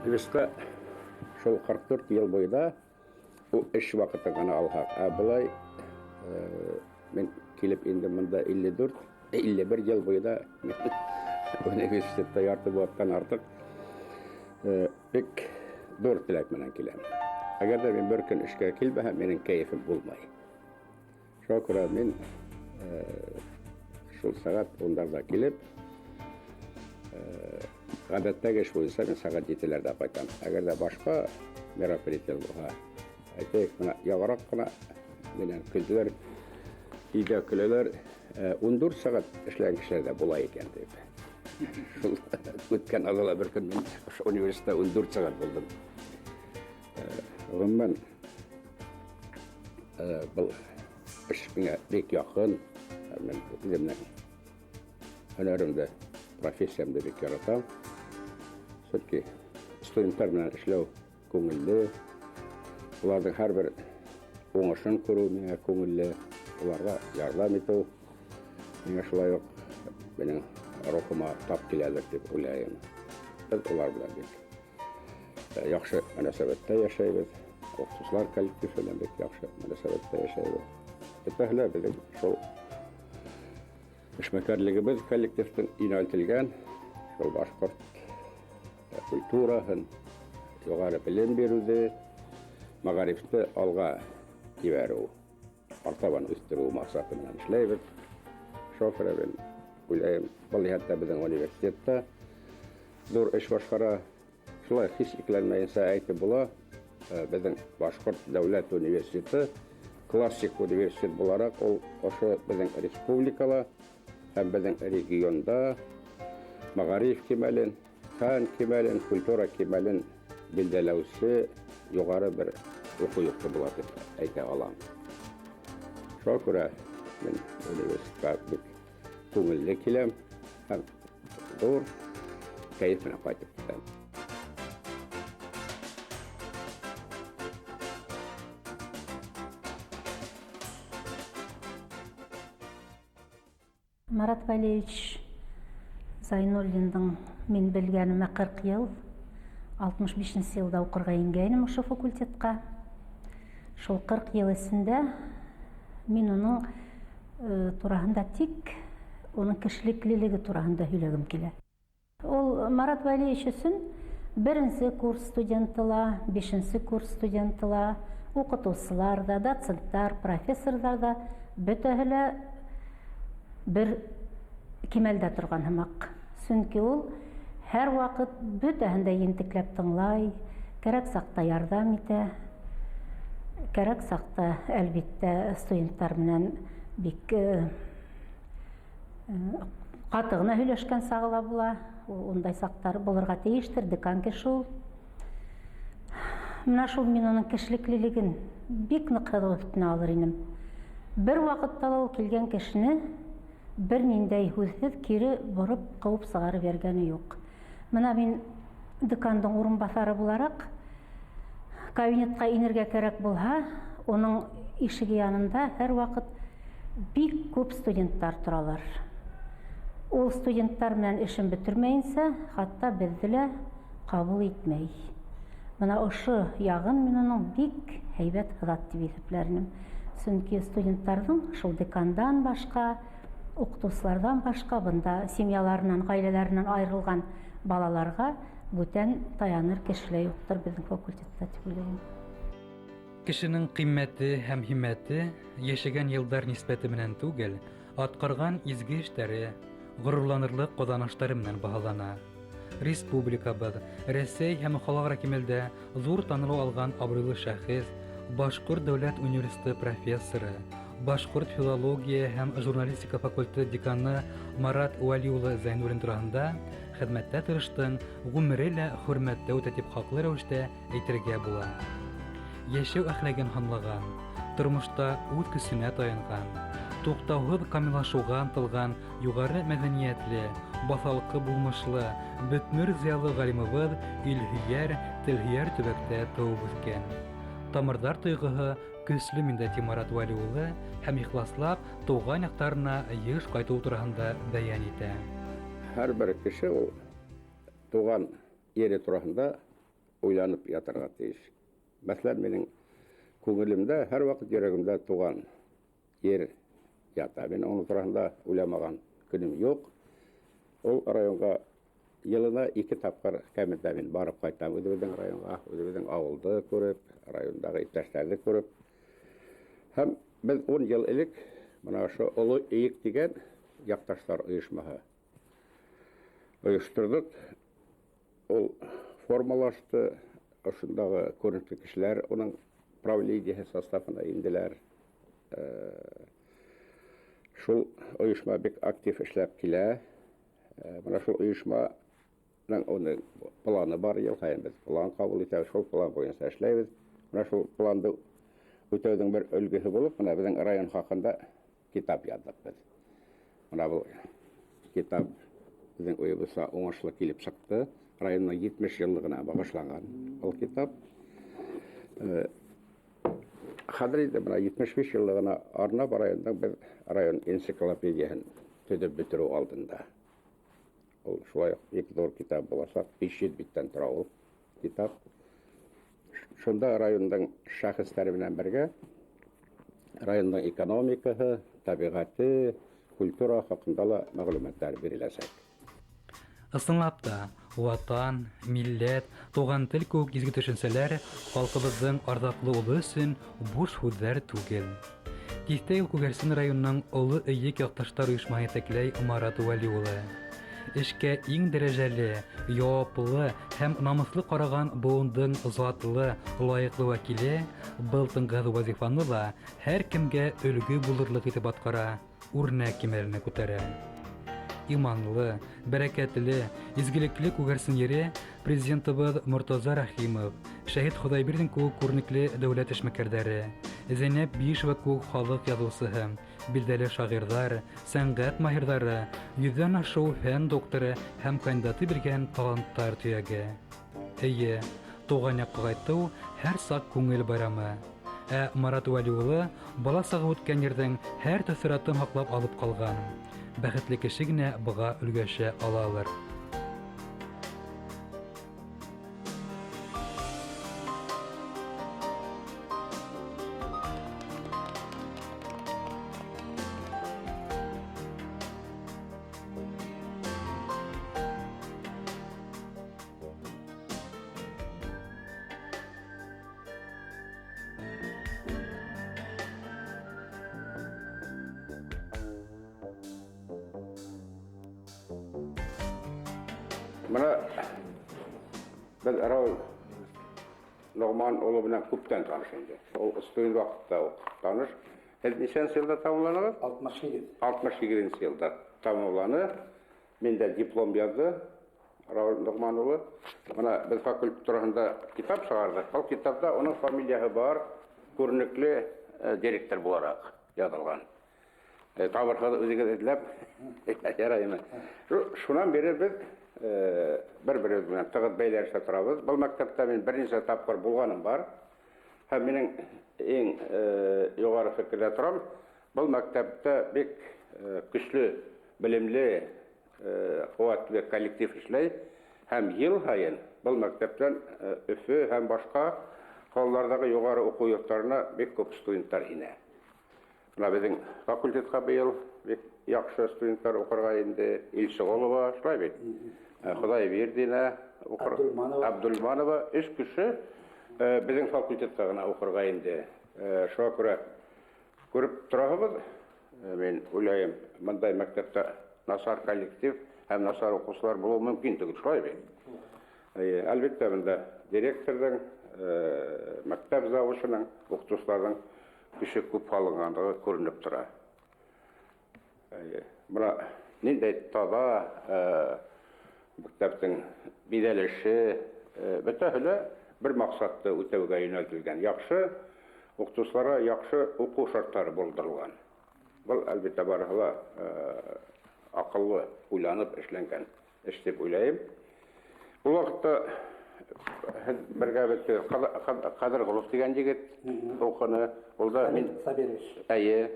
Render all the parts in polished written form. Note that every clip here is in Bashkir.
Университетта шул 44 йыл буйында ул эш ваҡыты ғына алһаҡ, ә былай мин килеп индем бында 54, 51 йыл буйында университетта ярты быуаттан артыҡ бик ҙур теләк менән киләм. Әгәр ҙә мин бер көн эшкә килмәһәм, минең кәйефем булмай. Шуға күрә мин шул сәғәт ундарҙа килеп, ғәҙәттәге эш буйынса мин сәғәт етеләрҙә ҡайтам. Әгәр ҙә башҡа мероприятие булһа, әйтәйек, бына яңыраҡ ҡына минән көлдөләр, өйҙә көләләр, 14 сәғәт эшләгән кешеләр ҙә була икән тип. Шул үткән аҙала бер көн мин ошо университетта 14 сәғәт булдым. Ғөмүмән, был эш миңә бик яҡын. Мин үҙемдең һөнәремде, профессиямды бик яратам. Сөнки студенттар менән эшләү күңелле. Уларҙың һәр бер уңышын күреү миңә күңелле. Уларға ярҙам итеү миңә шулай уҡ минең рухыма тап киләлер тип уйлайым. Беҙ улар белән бик яҡшы мөнәсәбәттә йәшәйбеҙ. Уҡытыусылар коллективы белән бик яҡшы мөнәсәбәттә йәшәйбеҙ. Бөтәһе лә беҙҙең шул эшмәкәрлегебеҙ коллективтың йүнәлтелгән шул башҡорт культураһын, юғары белем биреүҙе, мәғарифты алға ебәреү, артабан үҫтереү маҡсаты менән эшләйбеҙ. Шуға күрә мин уйлайым, был йәһәттә беҙҙең университетта ҙур эш башҡара. Шулай һис икеләнмәйенсә әйтеп була, беҙҙең Башҡорт дәүләт университеты классик университет булараҡ ул ошо беҙҙең республикала һәм беҙҙең регионда мәғариф кимәлен, фән кимәлен, культура кимәлен билдәләүсе юғары бер уҡыу йорто була тип әйтә алам. Шуға күрә мин университетҡа бик күңелле киләм һәм ҙур кәйеф менән ҡайтып китәм. Марат Валеевич Зайнуллиндың мин белгәнемә 40 йыл, 65 йылда уҡырға ингәйнем ошо факультетҡа. Шул 40 йыл эсендә мин уның тураһында тик уның кешелеклелеге тураһында һөйләгем килә. Ул Марат Вәлиевич өсөн беренсе курс студенты ла, бишенсе курс студенты ла, уҡытыусылар ҙа, доценттар, профессорҙар ҙа бөтәһе лә бер кимәлдә торған һымаҡ. Сөнки ул һәр ваҡыт бөтәһен дә ентекләп тыңлай, кәрәк саҡта ярҙам итә, кәрәк саҡта, әлбиттә, студенттар менән бик ҡаты ғына һөйләшкән сағы ла була. Ундай саҡтар булырға тейештер, декан кеше ул. Менә шул мин уның кешелеклелеген бик ныҡ һыҙыу өҫтөнә алыр инем. Бер ваҡытта ла ул килгән кешене бер ниндәй һүҙһеҙ кире бороп ҡыуып сығарып ебәргәне юҡ. Бына мин декандың урынбаҫары булараҡ кабинетҡа инергә кәрәк булһа, уның ишеге янында һәр ваҡыт бик күп студенттар торалар. Ул студенттар менән эшен бөтөрмәйенсә, хатта беҙҙе лә ҡабул итмәй. Бына ошо яғын мин уның бик һәйбәт һыҙат тип иҫәпләр инем. Сөнки студенттарҙың шул декандан башҡа, уҡытыусыларҙан башҡа бында семьяларынан, ғаиләләренән айырылған балаларға бүтән таяныр кеше лә юҡтыр беҙҙең факультетта тип уйлайым. Кешенең ҡиммәте һәм һиммәте йәшәгән йылдар нисбәте менән түгел, атҡарған изге эштәре, ғорурланырлыҡ ҡаҙаныштары менән баһалана. Республикабыҙ, Рәсәй һәм халыҡ-ара кимәлдә ҙур танылыу алған абруйлы шәхес, Башҡорт дәүләт университеты профессоры, Башҡорт филология һәм журналистика факультеты деканы Марат Вәли улы Зәйнуллин тураһында хеҙмәттә тырыштың, ғүмере лә хөрмәттә үтә тип хаҡлы рәүештә әйтергә була. Йәшәү әхләген һанлаған, тормошта үҙ көсөнә таянған, туҡтауһыҙ камиллашыуға ынтылған юғары мәҙәниәтле, баҫалҡы булмышлы, бөтмөр зыялы ғалимыбыҙ илһөйәр, телһөйәр төбәктә тыуып үҫкән. Тамырҙар тойғоһо көслө миндә, ти Марат Вәли улы һәм ихласлап тыуған яҡтарына йыш ҡайтыу тураһында бәйән итә. Һәр бер кеше ул тыуған ере тураһында уйланып ятырға тейеш. Мәҫәлән, минең күңелемдә һәр ваҡыт йөрәгемдә туған ер ята. Мин уның тураһында уйламаған көнөм юҡ. Ул районға йылына 2 тапҡыр кәмендә мин барып ҡайтам үҙебеҙҙең районға, үҙебеҙҙең ауылды күреп, райондағы иптәштәрҙе күреп. Һәм беҙ 10 йыл элек бына ошо Оло Эйек тигән яҡташтар ойошмаһы ойошторҙоҡ. Ул формалашты, ошондағы күренекле кешеләр уның правлениеһы составына инделәр. Шул ойошма бик актив эшләп килә. Бына шул ойошманың уның планы бар, йыл һайын беҙ план ҡабул итәбеҙ, шул план буйынса эшләйбеҙ. Бына шул планды үтәүҙең бер өлгөһө булып, бына беҙҙең район хаҡында китап яҙҙыҡ беҙ. Бына был китап беҙҙең уйыбыҙса уңышлы килеп сыҡты. Районның 70 йыллығына бағышланған был китап. Хәҙер инде бына 75 йыллығына арнап районның беҙ район энциклопедияһын төҙөп бөтөрөү алдында. Ул шулай уҡ бик ҙур китап буласаҡ, 500 биттән тора ул китап. Шунда районның шәхестәре менән бергә районның экономикаһы, тәбиғәте, культура хаҡында ла мәғлүмәттәр биреләсәк. Ысынлап та, ватан, милләт, туған тел кеүек изге төшөнсәләр халҡыбыҙҙың арҙаҡлы улы өсөн буш һүҙҙәр түгел. Тиҫтә йыл Күгәрсен районының Оло Эйек яҡташтар ойошмаһы етәкләй Марат Вәли улы. Эшкә иң дәрәжәле, яуаплы һәм намыҫлы ҡараған быуындың затлы, лайыҡлы вәкиле был тынғыһыҙ вазифаны ла һәр кемгә өлгө булырлыҡ итеп атҡара, үрнәк кимәленә күтәрә. Иманлы, бәрәкәтле, изгелекле Күгәрсен ере президентыбыҙ Мортаза Рәхимов, Шәһит Хоҙайбирҙин кеүек күренекле дәүләт эшмәкәрҙәре, Зәйнәб Биишева кеүек халыҡ яҙыусыһы, билдәле шағирҙар, сәнғәт маһирҙары, йөҙҙән ашыу фән докторы һәм кандидаты биргән таланттар төйәге. Эйе, тыуған яҡҡа ҡайтыу һәр саҡ күңел байрамы. Ә Марат Вәли улы бала сағы үткән ерҙең һәр тәьҫоратын һаҡлап алып ҡалған. Бәхетле кеше генә быға өлгәшә алалыр. Бына беҙ Рауил Ноғман улы менән күптән таныш инде. Ул студент ваҡытта уҡ таныш. Һеҙ нисәнсе йылда тамамланығыҙ? Алтмыш һигеҙ. Алтмыш һигеҙенсе йылда тамамланы. Мин дә диплом яҙҙы Рауил Ноғман улы. Бына беҙ факультет тураһында китап сығарҙыҡ. Был китапта уның фамилияһы бар, күренекле директор булараҡ яҙылған. Табырһығыҙ үҙегеҙ эҙләп. Яраймы? Шунан бире беҙ бер-беребеҙ менән тығыҙ бәйләнештә торабыҙ. Был мәктәптә мин бер нисә тапҡыр булғаным бар. Һәм минең иң юғары фекерҙә торам. Был мәктәптә бик көслө, белемле, ҡеүәтле коллектив эшләй. Һәм йыл һайын был мәктәптән Өфө һәм башҡа ҡалаларҙағы юғары уҡыу йорттарына бик күп студенттар инә. Бына беҙҙең факультетҡа быйыл бик яҡшы студенттар уҡырға инде. Илсеғолова, шулай бит? Хоҙайбирҙина уҡыр. Абдулманова. Абдулманова өс кеше беҙҙең факультетҡа ғына уҡырға инде. Шуға күрә күреп тораһығыҙ, мин уйлайым, бындай мәктәптә насар коллектив һәм насар уҡыусылар булыуы мөмкин түгел, шулай бит? Эйе, әлбиттә, бында директорҙың, мәктәп завучының, уҡытыусыларҙың көсө күп һалынғанлығы күренеп тора. Эйе, бына ниндәй таҙа мәктәптең биҙәлеше, бөтәһе лә бер маҡсатты үтәүгә йүнәлтелгән. Яҡшы уҡытыусыларға яҡшы уҡыу шарттары булдырылған. Был, әлбиттә, барыһы ла аҡыллы, уйланып эшләнгән эш тип уйлайым. Ул ваҡытта һеҙ бергә бит Ҡәҙерғолов тигән егет уҡыны. Ул да мин Сабирович. Эйе,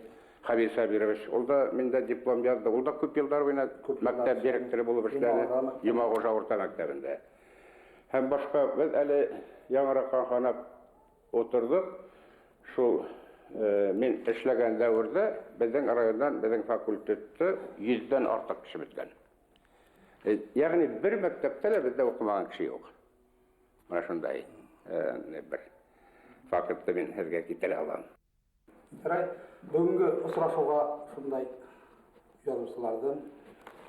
Хәбир Сабирович. Ул да миндә диплом яҙҙы. Ул да күп йылдар буйына Күп йылдар мәктәп директоры булып эшләне. Йомағужа Йомағужа урта мәктәбендә. Һәм башҡа беҙ әле яңыраҡ ҡанап ултырҙыҡ. Шул мин эшләгән дәүерҙә беҙҙең райондан, беҙҙең факультетты 100-дән артыҡ кеше бөткән. Йәғни бер мәктәптә лә беҙҙә уҡымаған кеше юҡ. Мына шундай бер фактты мин һеҙгә килтерә алам. Ярай, бөгөнгө осрашыуға шундай яҙыусыларҙың,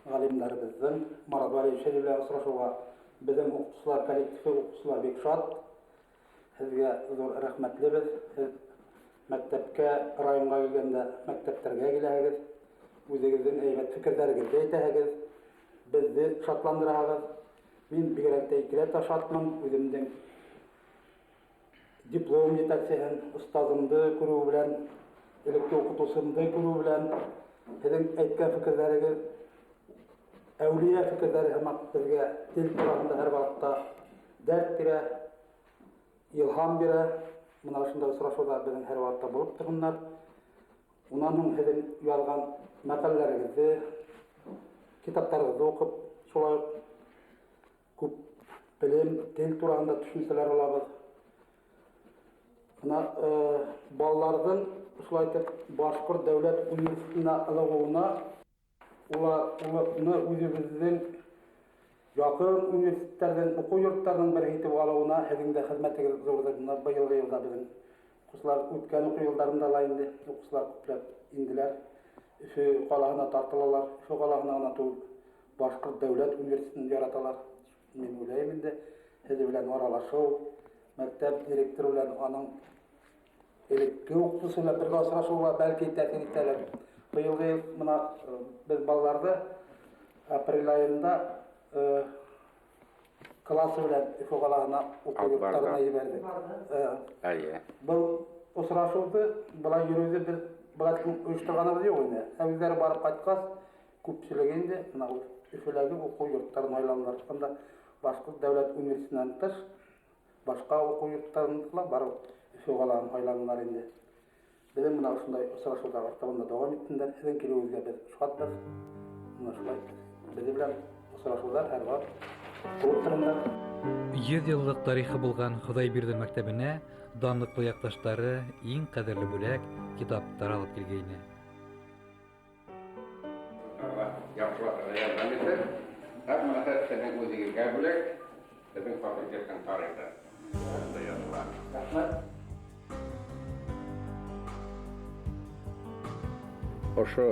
ғалимдарыбыҙҙың Марат Вәлиевич белән осрашыуға беҙҙең уҡытыусылар коллективы, уҡытыусылар бик шат. Һеҙгә ҙур рәхмәтлебеҙ. Һеҙ мәктәпкә, районға килгәндә мәктәптәргә киләһегеҙ, үҙегеҙҙең һәйбәт фекерҙәрегеҙҙе әйтәһегеҙ, беҙҙе шатландыраһығыҙ. Мин бигерәк тә икеләтә шатмын, үҙемдең диплом етәксеһен, остазымды күреү белән, элекке уҡытыусымды күреү белән, һеҙҙең әйткән фекерҙәрегеҙ әүлиә фекерҙәре һымаҡ беҙгә тел тураһында һәр ваҡытта дәрт бирә, илһам бирә. Мына ошондай осрашыуҙар беҙҙең һәр ваҡытта булып торһоннар. Унан һуң һеҙҙең яҙған мәҡәләләрегеҙҙе, китаптарығыҙҙы уҡып, шулай уҡ күп белем, тел тураһында төшөнсәләр алабыҙ. Мына балаларҙың шулай итеп Башҡорт дәүләт университетына ылығыуына, уларны үҙебеҙҙең яҡын университеттәрҙең, уҡыу йорттарының береһе итеп алыуына һеҙҙең дә хеҙмәтегеҙ ҙурҙыр. Мына быйылғы йылда беҙҙең уҡыусылар, үткән уҡыу йылдарында ла инде уҡыусылар күпләп инделәр. Өфө ҡалаһына тартылалар. Өфө ҡалаһына ғына түгел, Башҡорт дәүләт университетын яраталар. Мин уйлайым инде, һеҙ белән аралашыу, мәктәп директоры белән аның элекке уҡытыусы белән бергә осрашыуға бәлки тәьҫир итәлер. Быйылғы йыл мына беҙ балаларҙы апрель айында классы белән Өфө ҡалаһына уҡыу йорттарына ебәрҙек. Әйе. Был осрашыуҙы, былай йөрөүҙе беҙ быға тиклем ойошторғаныбыҙ юҡ ине. Ә үҙҙәре барып ҡайтҡас, күпселеге инде мына Өфөләге уҡыу йорттарын һайланылар. Бында Башҡорт дәүләт университетынан тыш башҡа уҡыу йорттарында ла барып Өфө ҡалаһын һайланылар инде. Беҙҙең мына ошондай осрашыуҙар артабан да дауам итһендәр. Һеҙҙең килеүегеҙгә беҙ шатбыҙ. Мына шулай беҙ белән осрашыуҙар һәр ваҡыт булып торһондар. 100 йыллыҡ тарихы булған Хоҙайбирҙин мәктәбенә данлыҡлы яҡташтары иң ҡәҙерле бүләк китаптар алып килгәйне. Яҡшылатырға ярҙам итер. Һәм быныһы һеҙҙең үҙегеҙгә бүләк, беҙҙең факультеттың тарихы. Бында яҙыла. Рәхмәт. Ошо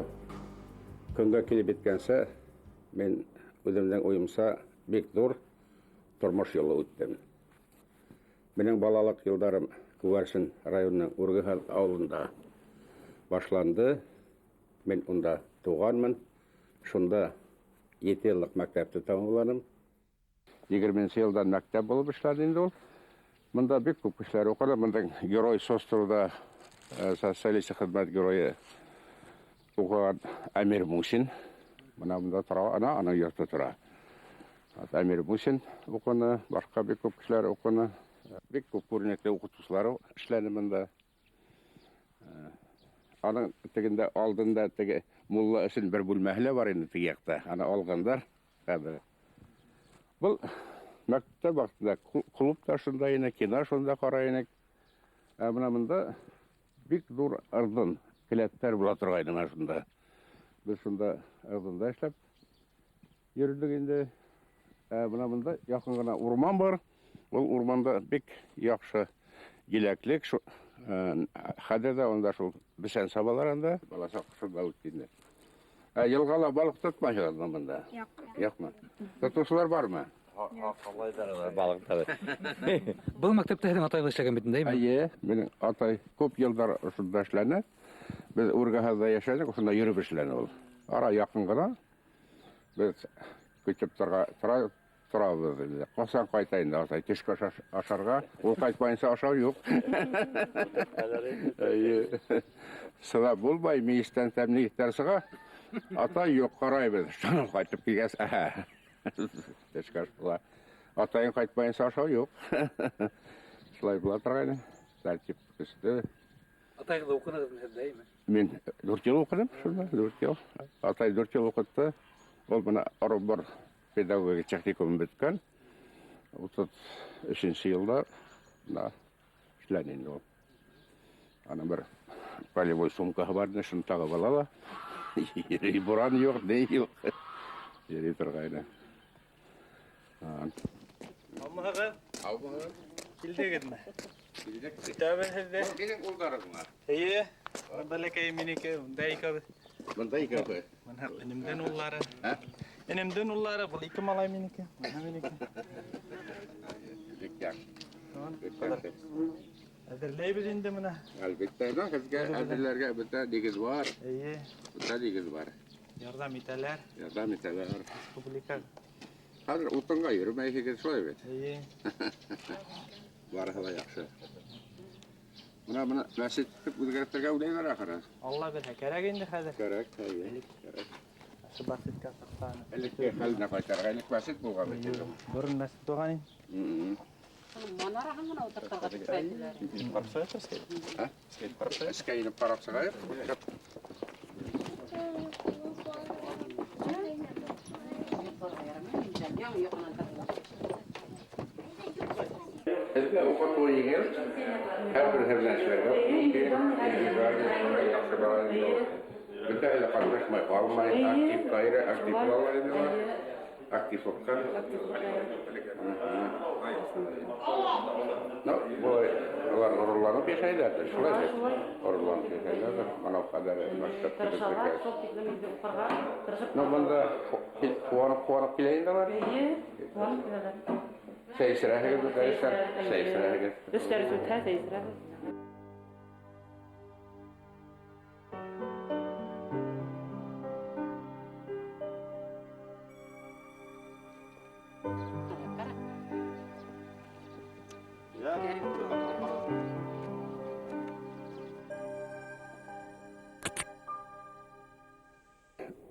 көнгә килеп еткәнсә, мин үҙемдең уйымса бик ҙур тормош юлы үттем. Минең балалыҡ йылдарым Күгәрсен районының Үргеһаҙ ауылында башланды. Мин унда тыуғанмын. Шунда 7 йыллыҡ мәктәпте тамамланым. 20 йылдан мәктәп булып эшләне инде ул. Бында бик күп кешеләр уҡыны. Бында герой Соструда, социалистик хеҙмәт геройы уҡыған Әмир Мусин. Бына бында тора, ана аның йорто тора. Әмир Мусин уҡыны, башҡа бик күп кешеләр уҡыны. Бик күп күренекле уҡытыусылар эшләне бында. Аның тегендә алдында теге мулла өсөн бер бүлмәһе лә бар инде теге яҡта. Аны алғандар хәҙер. Был мәктәп ваҡытында клуб та шунда ине, кино шунда ҡарай инек. Ә бына бында бик ҙур ырҙын келәттәр була торғайны мына шунда. Беҙ шунда ырҙында эшләп йөрөдөх инде. Ә бына бында яҡын ғына урман бар. Был урманда бик яҡшы еләклек, хәҙер ҙә унда шул бесән сабалар анда. Баласаҡ шунда үтте инде. Ә йылғала балыҡ тотмайһығыҙмы бында? Юҡ. Юҡмы? Тотоусылар бармы? Балыҡтар. Был мәктәптә һеҙҙең атайығыҙ эшләгән бит инде, әйме? Эйе, минең атай күп йылдар ошонда эшләне. Беҙ Үргәһаҙҙа йәшәнек, ошонда йөрөп эшләне ул. Ара яҡын ғына. Беҙ көтөп торабыҙ инде. Ҡасан ҡайта инде атай, төшкө ашарға. Ул ҡайтмайынса ашау юҡ. Эйе. Сыҙап булмай, мейестән тәмле иттәр сыға. Атай юҡ, ҡарайбыҙ. Шунан ҡайтып килгәс, әһә. Төшкө аш була. Атайың ҡайтмайынса ашау юҡ. Шулай була торғайны. Тәртип көслө. Атайығыҙ уҡынығыҙмы һеҙ, әйме? Мин 4 йыл уҡыным шунда, 4 йыл. Атай 4 йыл уҡытты. Ул бына Ырымбур педагогик техникумын бөткән. 33 йылда да эшләне инде ул. Аның бер полевой сумкаһы бар ине, шуны тағып ала ла. Йөрөй, буран юҡ, ни юҡ. Йөрөй торғайны. Һаумыһығыҙ? Һаумыһығыҙ. Килдегеҙме? Килдек. Көтәбеҙ һеҙҙе. Был һинең улдарыңмы? Эйе. Бәләкәй минеке, бында икәү. Бында икәү. Бына инемдең уллары. Ә? Инемдең уллары, был ике малай минеке. Бына минеке. Бик яҡшы. Бик яҡшы. Әҙерләйбеҙ инде бына. Әлбиттә, ну, һеҙгә әҙерләргә бында нигеҙ бар. Эйе. Бында нигеҙ бар. Ярҙам итәләр. Ярҙам итәләр. Республика. Хәҙер утынға йөрөмәйһегеҙ, шулай бит? Эйе. Барыһы ла яҡшы. Бына мәсет итеп үҙгәртергә уйлайҙар ахыры. Алла бирһә, кәрәк инде хәҙер. Кәрәк, әйе, кәрәк. Ошо мәсеткә сыҡҡан. Элекке хәленә ҡайтарға, элек мәсет булған бит инде. Борон мәсет булған инде. Манараһын ғына ултыртырға тип әйтәләр. Ҡарап сығайыҡ, Ә? Эскә инеп ҡарап сығайыҡ. Һеҙгә уҡытыуы еңел, һәр береһе менән эшләргә мөмкин. Индивидуаль, яҡшы бала инде ул. Бөтәһе лә ҡатнашмай ҡалмай, актив даирә, актив балалар инде улар. Активлыҡҡа. Ну, былай улар ғорурланып йәшәйҙәрҙер, шулай бит? Ғорурланып йәшәйҙәрҙер. Бынау ҡәҙәр мәктәп Тырышалар, төҙөп шул тиклем инде уҡырға тырышып. Ну, бында ҡыуанып килә инде улар. Эйе, ҡыуанып киләләр. Сәй эсерәһегеҙ, дәрестәр, сәй эсерәһегеҙ. Өс дәрес үтһә, сәй эсерәбеҙ.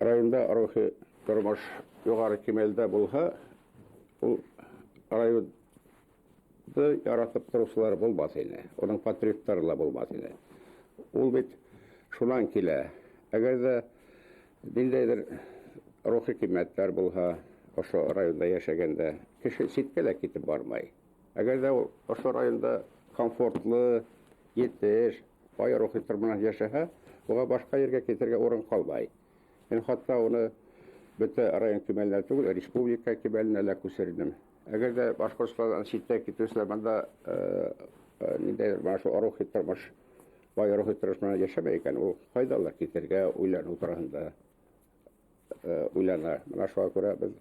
Районда рухи тормош юғары кимәлдә булһа, ул районды яратып тороусылар булмаҫ ине, уның патриоттары ла булмаҫ ине. Ул бит шунан килә. Әгәр ҙә ниндәйҙер рухи ҡиммәттәр булһа, ошо районда йәшәгәндә кеше ситкә лә китеп бармай. Әгәр ҙә ул ошо районда комфортлы, етеш, бай рухи тормош йәшәһә, уға башҡа ергә китергә урын ҡалмай. Мин хатта уны бөтә район кимәленә түгел, республика кимәленә лә күсерҙем. Әгәр ҙә Башҡортостандан ситтә китеүселәр бында ниндәйҙер бына шул рухи тормош, бай рухи тормош менән йәшәмәй икән, ул ҡайҙалыр китергә уйланыу тураһында уйлана. Бына шуға күрә беҙ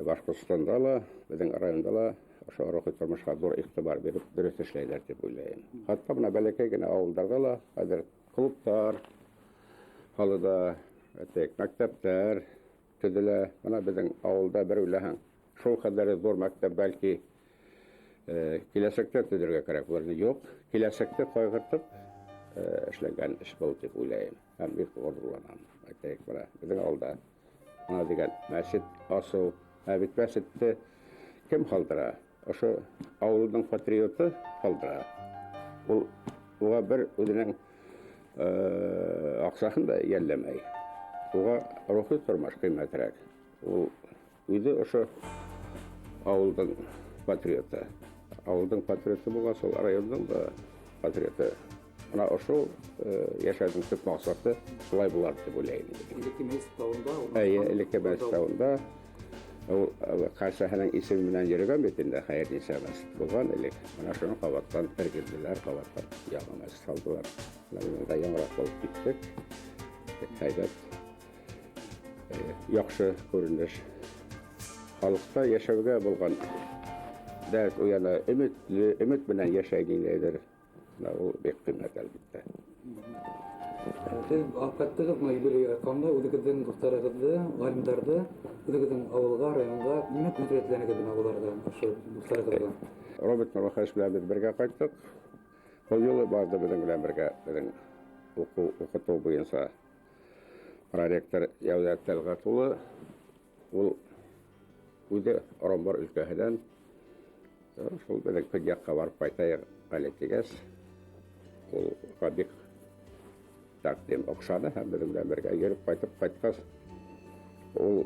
Башҡортостанда ла, беҙҙең районда ла ошо рухи тормошҡа ҙур иғтибар биреп дөрөҫ эшләйҙәр тип уйлайым. Хатта бына бәләкәй генә ауылдарҙа ла хәҙер клубтар һалыда, әйтәйек, мәктәптәр төҙөлә. Бына беҙҙең ауылда бер уйлаһаң, шул хәҙәр ҙур мәктәп бәлки киләсәктә төҙөргә кәрәк булыр. Юҡ, киләсәкте ҡайғыртып эшләнгән эш был тип уйлайым. Һәм бик ғорурланам. Әйтәйек, бына беҙҙең ауылда бына тигән мәсет асыу, ә бит мәсетте кем һалдыра? Ошо ауылдың патриоты һалдыра. Ул уға бер үҙенең аҡсаһын да йәлләмәй. Уға рухи тормош ҡиммәтерәк. Ул үҙе ошо ауылдың патриоты. Ауылдың патриоты булғас, ул райондың да патриоты. Бына ошо йәшәүҙең төп маҡсаты шулай булар тип уйлайым. Элекке мәсет тауында урынлашҡан Эйе, элекке мәсет тауында. Ул ҡайсыһының исеме менән йөрөгән бит инде, Хәйерниса мәсет булған элек. Бына шуны ҡабаттан тергеҙҙеләр, ҡабаттан яңы мәсет һалдылар. Бына бында яңыраҡ булып киттек. Бик һәйбәт. Яҡшы күренеш. Халыҡта йәшәүгә булған дәрт уяна, өмөт менән йәшәй ниндәйҙер. Бына ул бик ҡиммәт, әлбиттә. Һеҙ алып ҡайттығыҙ бына юбилей арҡаһында үҙегеҙҙең дуҫтарығыҙҙы, ғалимдарҙы, үҙегеҙҙең ауылға, районға нимә күрһәтәләрегеҙ бына уларҙы, ошо дуҫтарығыҙға? Роберт Нурмөхәмәтович менән беҙ бергә ҡайттыҡ. Был юлы барҙы беҙҙең белән бергә, беҙҙең уҡытыу буйынса проректор Йәүҙәт Тәлғәт улы. Ул үҙе Ырымбур өлкәһенән, шул беҙҙең көньяҡҡа барып ҡайтайыҡ әле тигәс, улға бик тәҡдим оҡшаны һәм беҙҙең белән бергә йөрөп ҡайтып ҡайтҡас, ул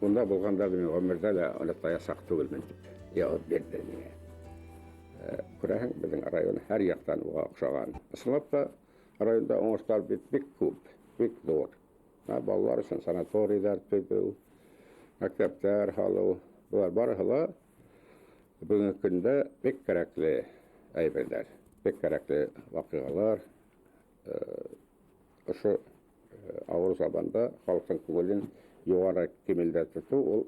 унда булғандарҙы мин ғүмерҙә лә онотаясаҡ түгелмен тип яуап бирҙе миңә. Күрәһең, беҙҙең район һәр яҡтан уға оҡшаған. Ысынлап та районда уңыштар бит бик күп, бик ҙур. Балалар өсөн санаторийҙар төҙөү, мәктәптәр һалыу, былар барыһы ла бөгөнгө көндә бик кәрәкле әйберҙәр, бик кәрәкле ваҡиғалар. Ошо ауыр заманда халыҡтың күңелен юғары кимәлдә тотоу ул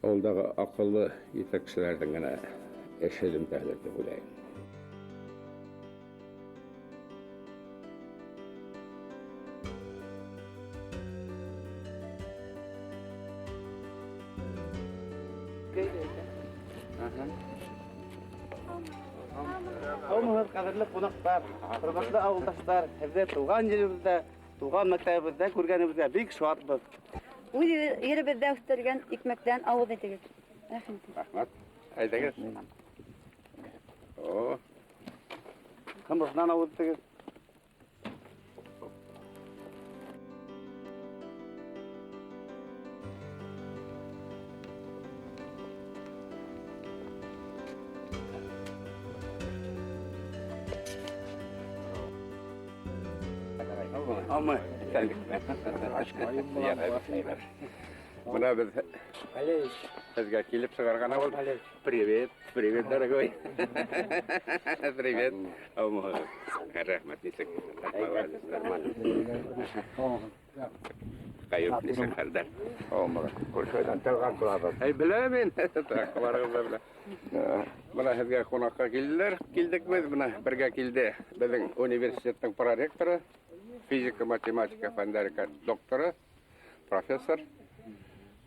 ауылдағы аҡыллы етәкселәрҙең генә эш һөҙөмтәһелер тип уйлайым. Һаумыһығыҙ, ҡәҙерле ҡунаҡтар, хөрмәтле ауылдаштар, һеҙҙе тыуған еребеҙҙә, тыуған мәктәбебеҙҙә күргәнебеҙгә бик шатбыҙ. Үҙ еребеҙҙә үҫтергән икмәктән ауыҙ итегеҙ. Рәхмәт. Рәхмәт. Әйҙәгеҙ. О. Ҡымыҙҙан ауыҙ итегеҙ. Бына беҙ һеҙгә килеп сығарған ауыл. Привет, привет, дорогой. Привет. Рәхмәт, нисек? Нормально. Ҡайып, нисек хәлдәр? Күршеләрҙән тәүгә торабыҙ. Әй, беләм мин. Барығыҙ да белә. Бына һеҙгә ҡунаҡҡа килделәр. Килдек беҙ, бына бергә килде беҙҙең университеттың проректоры, физика, математика фәндәре докторы, профессор.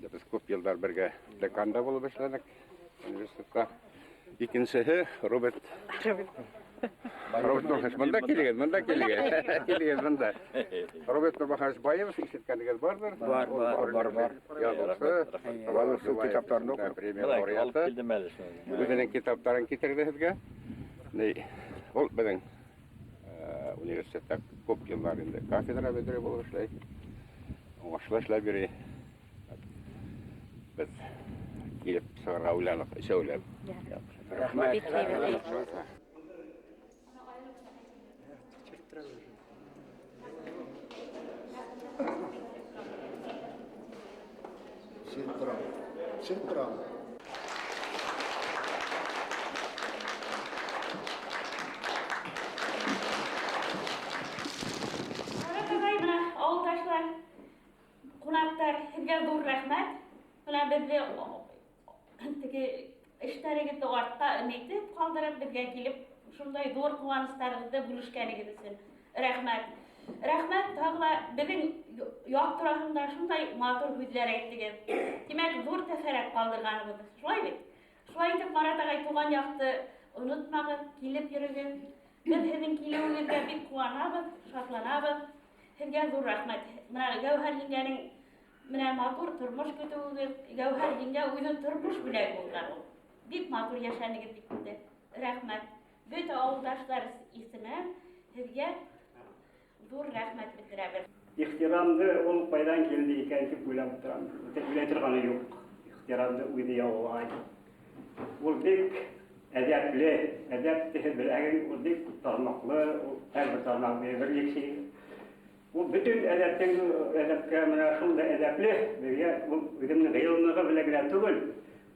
Беҙ күп йылдар бергә деканда булып эшләнек университетта. Икенсеһе Роберт. Роберт Нурханович, бында килегеҙ, бында килегеҙ. Килегеҙ бында. Роберт Нурмаханович Баев, ишеткәнегеҙ барҙыр? Бар, бар, бар, бар. Яҙыусы, Яҙыусы, китаптарын уҡып. Премия лауреаты. Үҙенең китаптарын китерҙе һеҙгә. Ул беҙҙең университетта күп йылдар инде кафедра мөдире булып эшләй. Уңышлы эшләп йөрөй. Беҙ килеп сығырға уйланыҡ, өсәүләп. Рәхмәт. Ауылдашлар, ҡунаҡтар, һеҙгә ҙур рәхмәт. Бына беҙҙе теге эштәрегеҙҙе артта нитеп ҡалдырып, беҙгә килеп шундай ҙур ҡыуаныстарығыҙҙы бүлешкәнегеҙ өсөн рәхмәт. Рәхмәт тағы ла беҙҙең яҡ тураһында шундай матур һүҙҙәр әйттегеҙ. Тимәк, ҙур тәьҫорат ҡалдырғанбыҙ. Шулай бит? Шулай итеп, Марат ағай, тыуған яҡты онотмағыҙ, килеп йөрөгөҙ. Беҙ һеҙҙең килеүегеҙгә бик ҡыуанабыҙ, шатланабыҙ. Һеҙгә ҙур рәхмәт. Бына Гәүһәр еңгәнең менә матур тормош көтөүегеҙ, Гәүһәр еңгә үҙе тормош бүләге булған ул. Бик матур йәшәнегеҙ бит инде. Рәхмәт. Бөтә ауылдаштар исеменән һеҙгә ҙур рәхмәт белдерәбеҙ. Ихтирамды ул ҡайҙан килде икән тип уйлап торам. Уйлай торғаны юҡ. Ихтирамды үҙе яулай. Ул бик әҙәпле, әҙәп тиһә беләһең, ул бик күп тармаҡлы, ул һәр бер тармаҡ бер лекция. Ул бөтөн әҙәптең әҙәпкә менә шундай әҙәпле, беҙгә ул үҙенең ғилмығы белән генә түгел,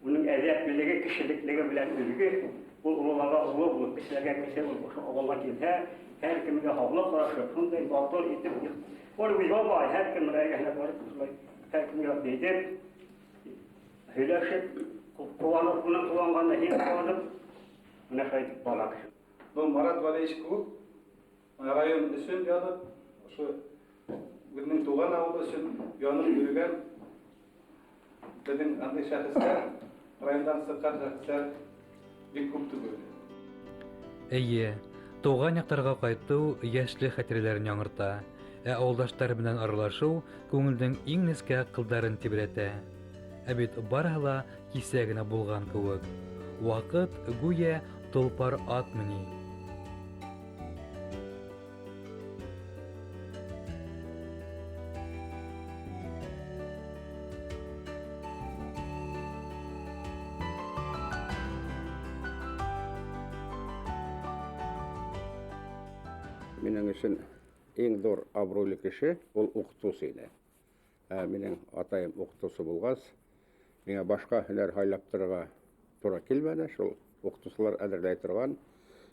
уның әҙәплелеге, кешелеклеге белән өлгө. Ул ололарға оло булып, кешеләргә кеше булып, ошо ауылға килһә, һәр кемгә һаулы ҡарашып, шундай матур итеп, ул уйламай, һәр кем менән эргәһенә барып, шулай һәр кемгә әйтеп, һөйләшеп, ҡыуанып, уның ҡыуанғанына һин ҡыуанып, менә шулай итеп бара кеше. Был Марат Вәлиевич кеүек район өсөн янып, ошо үҙенең тыуған ауылы өсөн янып йөрөгән беҙҙең андай шәхестәр, райондан сыҡҡан шәхестәр бик күп түгел. Эйе, тыуған яҡтарға ҡайтыу йәшлек хәтирәләрен яңырта, ә ауылдаштар менән аралашыу күңелдең иң нескә ҡылдарын тибрәтә. Ә бит барыһы ла кисә генә булған кеүек. Ваҡыт гүйә толпар атмы ни? Минең өсөн иң ҙур абруйлы кеше ул уҡытыусы ине. Ә минең атайым уҡытыусы булғас, миңә башҡа һөнәр һайлап торорға тура килмәне. Шул уҡытыусылар әҙерләй торған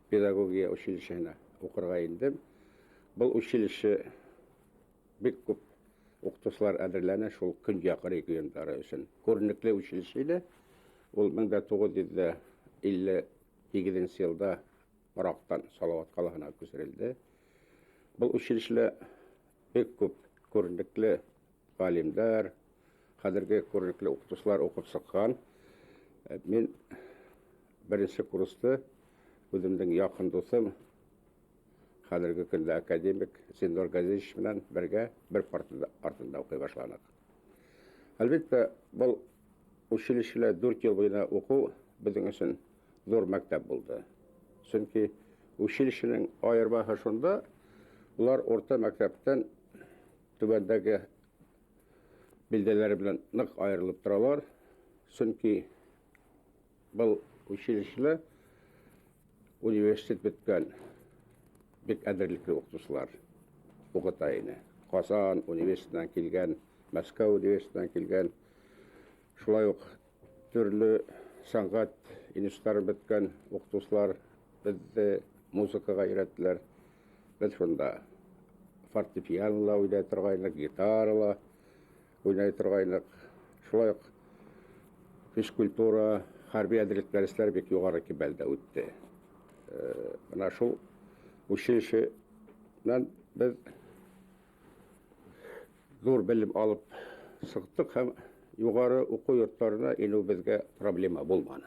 педагогия училищеһына уҡырға индем. Был училище бик күп уҡытыусылар әҙерләне шул көньяҡ региондары өсөн. Күренекле училище ине. Ул 1958 йылда Мораҡтан Салауат ҡалаһына күсерелде. Был училищелә бик күп күренекле ғалимдар, хәҙерге күренекле уҡытыусылар уҡып сыҡҡан. Мин беренсе курсты үҙемдең яҡын дуҫым, хәҙерге көндә академик Зиннур Газизович менән бергә бер парта артында уҡый башланыҡ. Әлбиттә, был училищелә 4 йыл буйына уҡыу беҙҙең өсөн ҙур мәктәп булды. Сөнки училищеның айырмаһы шунда, улар урта мәктәптән түбәндәге билдәләре белән ныҡ айырылып торалар. Сөнки был училищелә университет бөткән бик әҙерлекле уҡытыусылар уҡыта ине. Ҡазан университетынан килгән, Мәскәү университетынан килгән, шулай уҡ төрлө сәнғәт институттарын бөткән уҡытыусылар беҙҙе музыкаға өйрәттеләр. Беҙ шунда фортепианола уйнай торғайныҡ, гитарала уйнай торғайныҡ. Шулай уҡ физкультура, хәрби әҙерлек дәресләре бик юғары кимәлдә үтте. Бына шул училищенан беҙ ҙур белем алып сыҡтыҡ һәм юғары уҡыу йорттарына инеү беҙгә проблема булманы.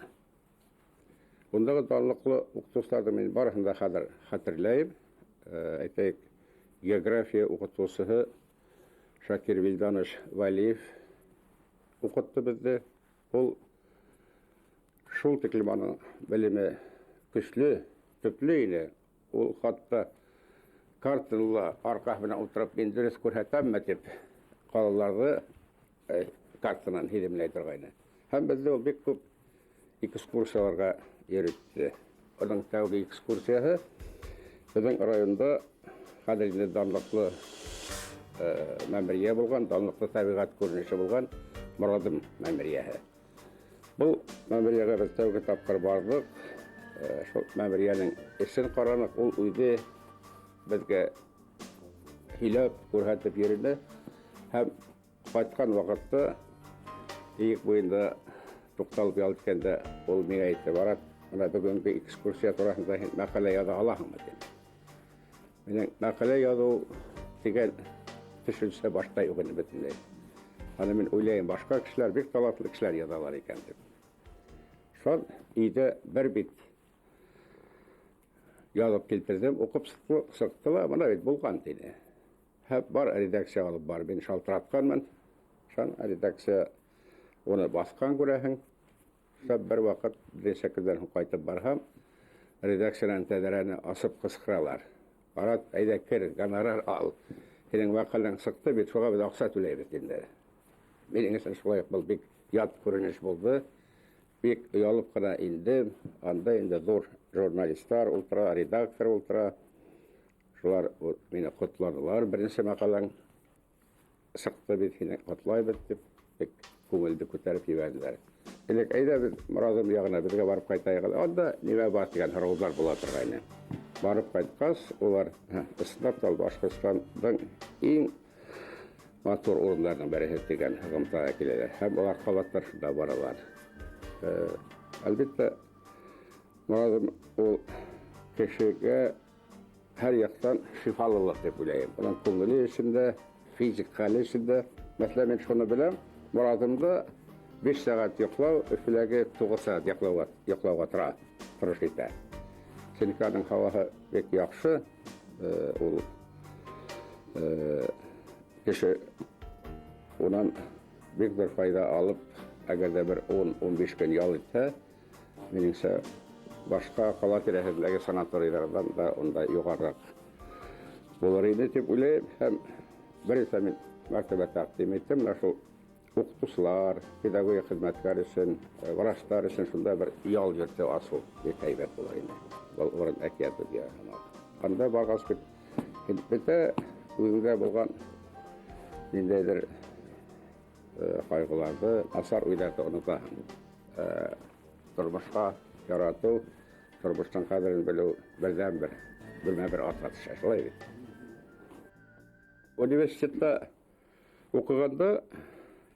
Ундағы данлыҡлы уҡытыусыларҙы мин барыһын да хәҙер хәтерләйем. Әйтәйек, география уҡытыусыһы Шакир Вилданович Валиев уҡытты беҙҙе. Ул шул тиклем аның белеме көслө, төплө ине. Ул хатта картаны ла арҡаһы менән ултырып, мин дөрөҫ күрһәтәмме тип ҡалаларҙы картанан һиҙемләй торғайны. Һәм беҙҙе ул бик күп экскурсияларға йөрөттө. Уның тәүге экскурсияһы беҙҙең районда хәҙер инде данлыҡлы мәмерйә булған, данлыҡлы тәбиғәт күренеше булған Морадым мәмерйәһе. Был мәмерйәгә беҙ тәүге тапҡыр барҙыҡ. Шул мәмерйәнең эсен ҡараныҡ. Ул үҙе беҙгә һөйләп, күрһәтеп йөрөнө. Һәм ҡайтҡан ваҡытта Эйек буйында туҡталып ял иткәндә ул миңә әйтте: "Марат, бына бөгөнгө экскурсия тураһында һин мәҡәлә яҙа алаһыңмы?" тине. Минең мәҡәлә яҙыу тигән төшөнсә башта юҡ ине бөтөнләй. Аны мин уйлайым, башҡа кешеләр, бик талантлы кешеләр яҙалар икән тип. Шул өйҙә бер бит яҙып килтерҙем, уҡып сыҡты ла, бына бит булған тине. Һәм бар редакция алып бар, мин шалтыратҡанмын. Шул редакция уны баҫҡан күрәһең. Шул бер ваҡыт бер нисә көндән һуң ҡайтып барһам, редакциянан тәҙрәне асып ҡысҡыралар: "Марат, әйҙә кер, гонорар ал. Һинең мәҡәләң сыҡты бит, шуға беҙ аҡса түләйбеҙ", тинеләр. Минең өсөн шулай уҡ был бик ят күренеш булды. Бик оялып ҡына индем. Анда инде ҙур журналистар ултыра, редактор ултыра. Шулар мине ҡотланылар. Беренсе мәҡәләң сыҡты бит, һине ҡотлайбыҙ тип, бик күңелде күтәреп ебәрҙеләр. Элек әйҙә беҙ Морадым яғына беҙгә барып ҡайтайыҡ әле. Анда нимә бар тигән һорауҙар була торғайны. Барып ҡайтҡас, улар ысынлап та Башҡортостандың иң матур урындарының береһе тигән һығымтаға киләләр. Һәм улар ҡабаттар шунда баралар. Әлбиттә, Морадым ул кешегә һәр яҡтан шифалылыҡ тип уйлайым. Уның күңеле өсөн дә, физик хәле өсөн дә. Мәҫәлән, мин шуны беләм, Морадымда 5 сәғәт йоҡлау Өфөләге 9 сәғәт йоҡлауға тора, тырыш итә. Сөнки аның һауаһы бик яҡшы, ул кеше унан бик ҙур файҙа алып, әгәр ҙә бер 10-15 көн ял итһә, минеңсә, башҡа ҡала тирәһендәге санаторийҙарҙан да унда юғарыраҡ булыр ине тип уйлайым. Һәм бер нисә мин мәртәбә тәҡдим иттем, менә шул уҡытыусылар, педагогик хеҙмәткәр өсөн, врачтар өсөн шунда бер ял йорто асыу бик һәйбәт булыр ине. Был урын әкиәт беҙгә һымаҡ. Анда барғас бит Һин бөтә үҙеңдә булған ниндәйҙер ҡайғыларҙы, насар уйҙарҙы онотаһың. Тормошҡа яратыу, тормоштоң ҡәҙерен белеү берҙән-бер, бермә-бер арта төшә, шулай бит. Университетта уҡығанда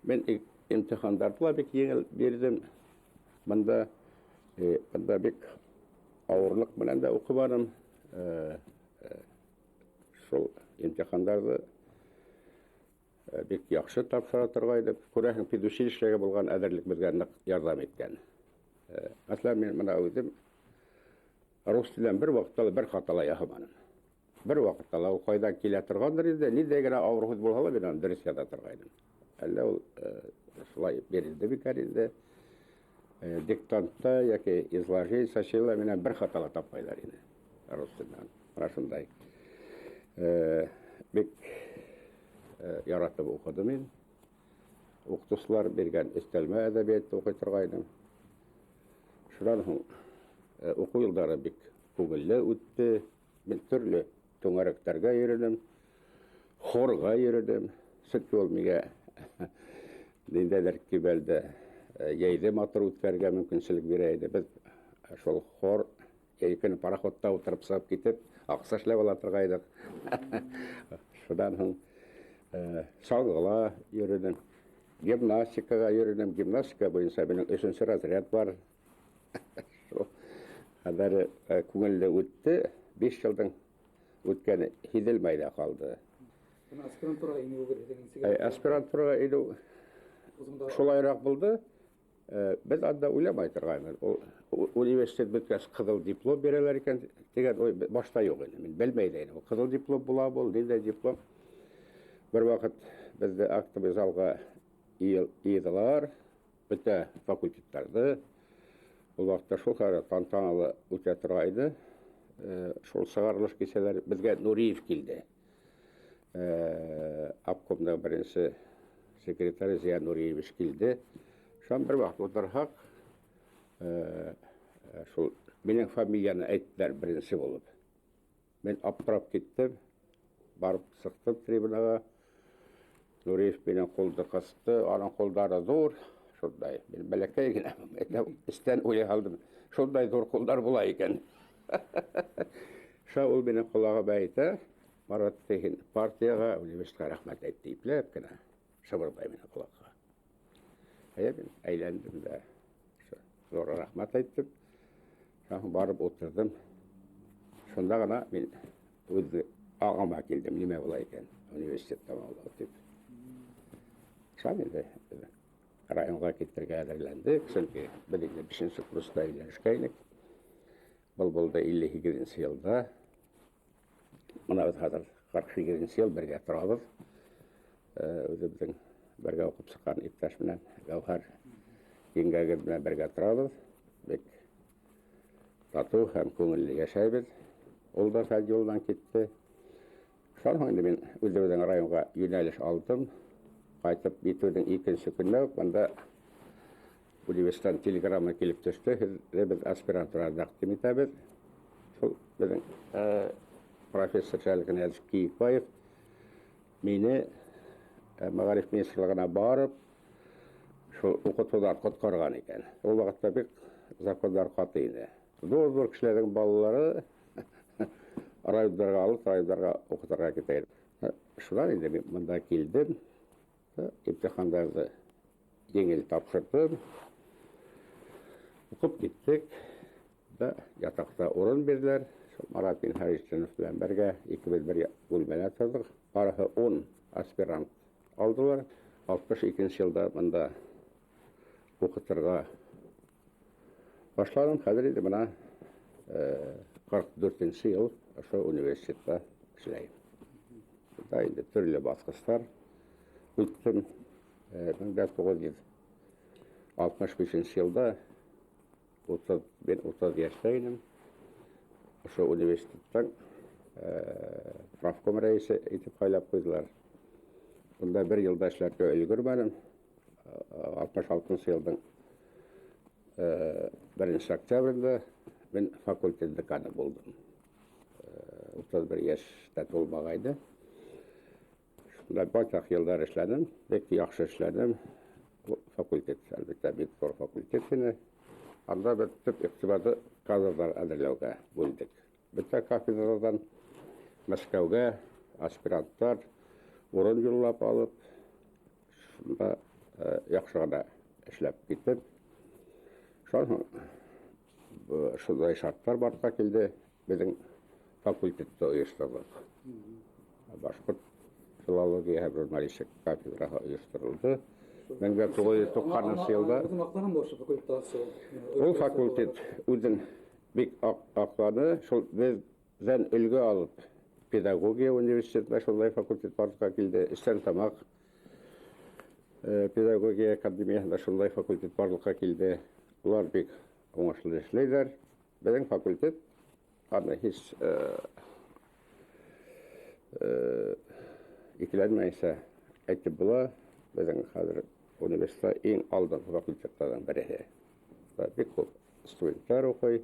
мин имтихандарҙы ла бик еңел бирҙем. Бында бында бик ауырлыҡ менән дә уҡыманым. Шул имтихандарҙы бик яҡшы тапшыра торғайным. Күрәһең, педучилищеға булған әҙерлек беҙгә ныҡ ярҙам иткән. Мәҫәлән, мин бына үҙем рус теленән бер ваҡытта ла бер хата ла яһаманым. Бер ваҡытта ла ул ҡайҙан килә торғандыр инде, ниндәй генә ауыр һүҙ булһа ла, мин аны дөрөҫ яҙа торғайным. Әллә ул шулай бирелде микән инде. Диктантта йәки изложение, сочинениелар минән бер хата ла тапмайҙар ине рус теленән. Бына шундай. Бик яратып уҡыным мин. Уҡытыусылар биргән өҫтәлмә әҙәбиәтте уҡый торғайным. Шунан һуң уҡыу йылдары бик күңелле үтте. Мин төрлө түңәрәктәргә йөрөнөм, хорға йөрөнөм. Сөнки ул миңә ниндәйҙер кибәлдә йәйҙе матур үткәрергә мөмкинселек бирә ине. Беҙ шул хор йәй көнө пароходта ултырып сығып китеп, аҡса эшләп ала торғайныҡ. Шунан һуң саңғыла йөрөнөм, гимнастикаға йөрөнөм. Гимнастика буйынса минең өсөнсө разряд бар. Шул хәҙер күңелле үтте. 5 йылдың үткәне һиҙелмәй ҙә ҡалды. Бына аспирантураға инеүегеҙ һеҙҙең нисек? Аспирантураға инеү шулайыраҡ булды. Беҙ анда уйламай торғайныбыҙ. Ул университет бөткәс ҡыҙыл диплом бирәләр икән тигән уй башта юҡ ине. Мин белмәй ҙә инем. Ул ҡыҙыл диплом була был, ниндәй диплом? Бер ваҡыт беҙҙе актовый залға йыйҙылар, бөтә факультеттарҙы. Ул ваҡытта шул хәлдә тантаналы үтә торғайны. Шул сығарылыш кисәләре беҙгә Нуриев килде. Обкомдың беренсе секретары Зия Нуриевич килде. Шунан бер ваҡыт ултырһаҡ, шул минең фамилияны әйттеләр беренсе булып. Мин аптырап киттем, барып сыҡтым трибунаға. Нуриев минең ҡулды ҡыҫты, аның ҡулдары ҙур, шундай, мин бәләкәй генә, әйтәм, эстән уйлай һалдым, шундай ҙур ҡулдар була икән. Шул ул минең ҡолағыма әйтә, Марат, һин партияға, университетҡа рәхмәт әйт, ипләп кенә шыбырҙай минең ҡолаҡҡа. Әйе, мин әйләндем дә, ҙур рәхмәт әйттем. Шунан барып ултырҙым. Шунда ғына мин үҙ аңыма килдем, нимә була икән университет тамамлау тип. Шунан инде районға китергә әҙерләндек, сөнки беҙ инде бишенсе курста өйләнешкәйнек. Был булды илле һигеҙенсе йылда. Бына беҙ хәҙер ҡырҡ һигеҙенсе йыл бергә торабыҙ. Үҙебеҙҙең бергә уҡып сыҡҡан иптәш менән, Гәүһәр еңгәгеҙ менән бергә торабыҙ. Бик татыу һәм күңелле йәшәйбеҙ. Ул да фән юлынан китте. Шунан һуң инде мин үҙебеҙҙең районға йүнәлеш алдым. Ҡайтып етеүҙең икенсе көнөнә үк бында университеттан телеграмма килеп төштө. Һеҙҙе беҙ аспирантураға тәҡдим итәбеҙ. Шул беҙҙең профессор Шәлғинәз Киекбаев мине мәғариф министрлығына барып, шул уҡытыуҙан ҡотҡарған икән. Ул ваҡытта бик закондар ҡаты ине. Ҙур-ҙур кешеләрҙең балалары райондарға алып, райондарға уҡытырға китә ине. Шунан инде мин бында килдем. Имтихандарҙы еңел тапшырҙым. Уҡып киттек. Да, ятаҡта урын бирҙеләр. Шул Марат Минһажетдинов менән бергә икебеҙ бер бүлмәлә торҙоҡ. Барыһы 10 аспирант алдылар. Алтмыш икенсе йылда бында уҡытырға башланым. Хәҙер инде бына ҡырҡ дүртенсе йыл ошо университетта эшләйем. Бында инде төрлө баҫҡыстар үттем. Мең дә туғыҙ йөҙ алтмыш бишенсе йылда мин утыҙ йәштә инем. Ошо университеттың профком рәйесе итеп һайлап ҡуйҙылар. Бында бер йылда эшләргә өлгөрмәнем. Алтмыш алтынсы йылдың беренсе октябрендә мин факультет деканы булдым. 31 йәш тә тулмағайны. Шунда байтаҡ йылдар эшләнем, бик яҡшы эшләнем. Факультет, әлбиттә, бик ҙур факультет ине. Анда беҙ төп иғтибарҙы кадрҙар әҙерләүгә бүлдек. Бөтә кафедраларҙан Мәскәүгә аспиранттар урын юллап алып, шунда яҡшы ғына эшләп китеп, шунан һуң шундай шарттар барлыҡҡа килде, беҙҙең факультетты ойошторҙоҡ. Башҡорт филология һәм журналистика кафедраһы ойошторолдо. 1990 йылда. Үҙен аҡланымы ошо факультет асыу? Ул факультет үҙен бик аҡланы. Шул беҙҙән өлгө алып, педагогия университетында шундай факультет барлыҡҡа килде. Стәрлетамаҡ педагогия академияһында шундай факультет барлыҡҡа килде. Улар бик уңышлы эшләйҙәр. Беҙҙең факультет аны һис икеләнмәйенсә әйтеп була, беҙҙең хәҙер университетта иң алдынғы факультеттарҙың береһе. Бик күп студенттар уҡый,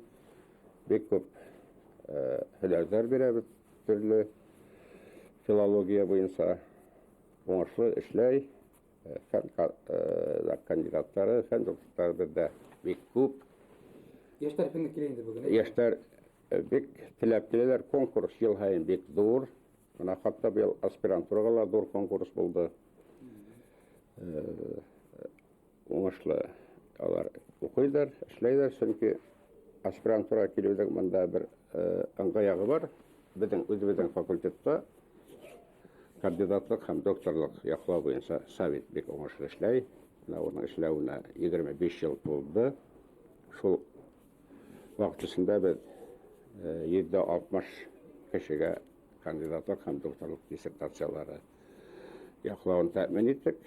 бик күп һөнәрҙәр бирәбеҙ төрлө филология буйынса уңышлы эшләй. Фән кандидаттары, фән докторҙары беҙҙә бик күп. Йәштәр фәнгә килә инде бөгөн. Йәштәр бик теләп киләләр. Конкурс йыл һайын бик ҙур. Бына хатта быйыл аспирантураға ла ҙур конкурс булды. Уңышлы алар уҡыйҙар, эшләйҙәр, сөнки аспирантура килеүҙең бында бер ыңғай яғы бар. Беҙҙең үҙебеҙҙең факультетта кандидатлыҡ һәм докторлыҡ яҡлау буйынса совет бик уңышлы эшләй. Бына уның эшләүенә 25 йыл тулды. Шул ваҡыт эсендә беҙ 160 кешегә кандидатлыҡ һәм докторлыҡ диссертациялары яҡлауын тәьмин иттек.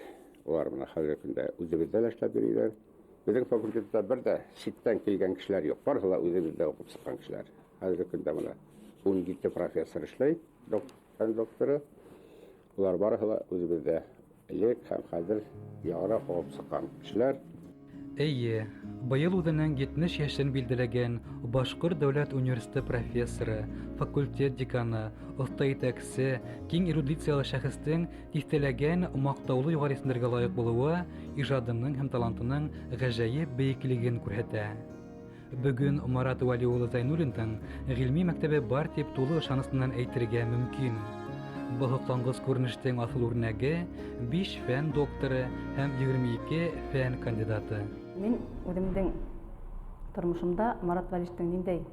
Улар бына хәҙерге көндә үҙебеҙҙә лә эшләп йөрөйҙәр. Беҙҙең факультетта бер ҙә ситтән килгән кешеләр юҡ, барыһы ла үҙебеҙҙә уҡып сыҡҡан кешеләр. Хәҙерге көндә бына 17 профессор эшләй, фән докторы. Улар барыһы ла үҙебеҙҙә элек һәм хәҙер яңыраҡ уҡып сыҡҡан кешеләр. Эйе, быйыл үҙенең 70 йәшен билдәләгән Башҡорт дәүләт университеты профессоры, факультет деканы, оҫта етәксе, киң эрудициялы шәхестең тиҫтәләгән маҡтаулы юғары исемдәргә лайыҡ булыуы ижадының һәм талантының ғәжәйеп бейеклеген күрһәтә. Бөгөн Марат Вәли улы Зәйнуллиндың ғилми мәктәбе бар тип тулы ышаныс менән әйтергә мөмкин. Был һоҡланғыс күренештең аҫыл үрнәге 5 фән докторы һәм 22 фән кандидаты. Мин үҙемдең тормошомда Марат Вәлиевичтың ниндәй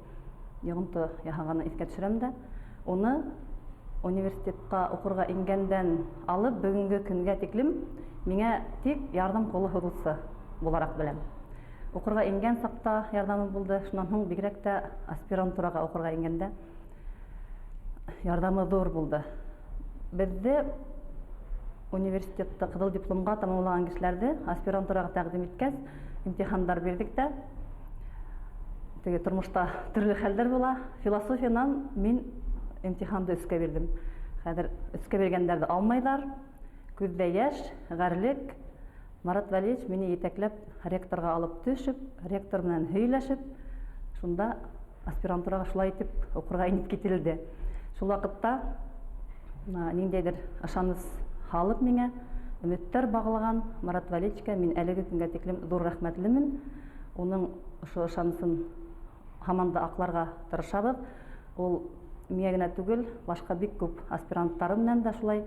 йоғонто яһағанын иҫкә төшөрәм дә, уны университетҡа уҡырға ингәндән алып бөгөнгө көнгә тиклем миңә тик ярҙам ҡулы һуҙыусы булараҡ беләм. Уҡырға ингән саҡта ярҙамы булды, шунан һуң бигерәк тә аспирантураға уҡырға ингәндә ярҙамы ҙур булды. Беҙҙе университетта ҡыҙыл дипломға тамамлаған кешеләрҙе аспирантураға тәҡдим иткәс, имтихандар бирҙек тә, теге тормошта төрлө хәлдәр була. Философиянан мин имтиханды 3-кә бирҙем. Хәҙер 3-кә биргәндәрҙе алмайҙар. Күҙҙә йәш, ғәрлек. Марат Вәлиевич мине етәкләп ректорға алып төшөп, ректор менән һөйләшеп, шунда аспирантураға шулай итеп уҡырға инеп кителде. Шул ваҡытта ниндәйҙер ышаныс һалып миңә өмөттәр бағлаған Марат Вәлиевичкә мин әлеге көнгә тиклем ҙур рәхмәтлемен. Уның ошо ышанысын һаман да аҡларға тырышабыҙ. Ул миңә генә түгел, башҡа бик күп аспиранттары менән дә шулай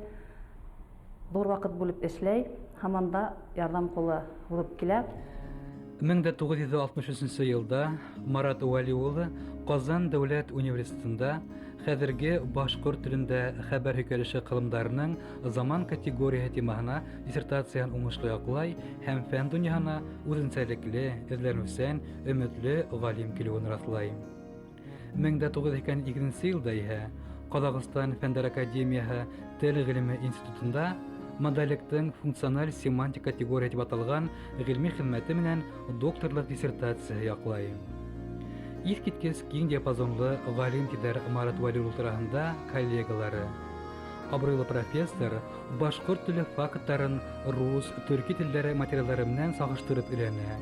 ҙур ваҡыт бүлеп эшләй, һаман да ярҙам ҡулы булып килә. 1963 йылда Марат Вәли улы Ҡазан дәүләт университетында хәҙерге башҡорт телендә хәбәр һөйкәлеше ҡылымдарының заман категорияһы темаһына диссертацияһын уңышлы яҡлай һәм фән донъяһына үҙенсәлекле, эҙләнеүсән, өмөтлө ғалим килеүен раҫлай. 1982 йылда иһә Ҡаҙағстан Фәндәр академияһы Тел ғилеме институтында модальлектең функциональ семантик категория тип аталған ғилми хеҙмәте менән докторлыҡ диссертацияһы яҡлай. Иҫ киткес киң диапазонлы ғалим тиҙәр Марат Вәли улы тураһында коллегалары. Абруйлы профессор башҡорт теле факттарын рус, төрки телдәре материалдары менән сағыштырып өйрәнә.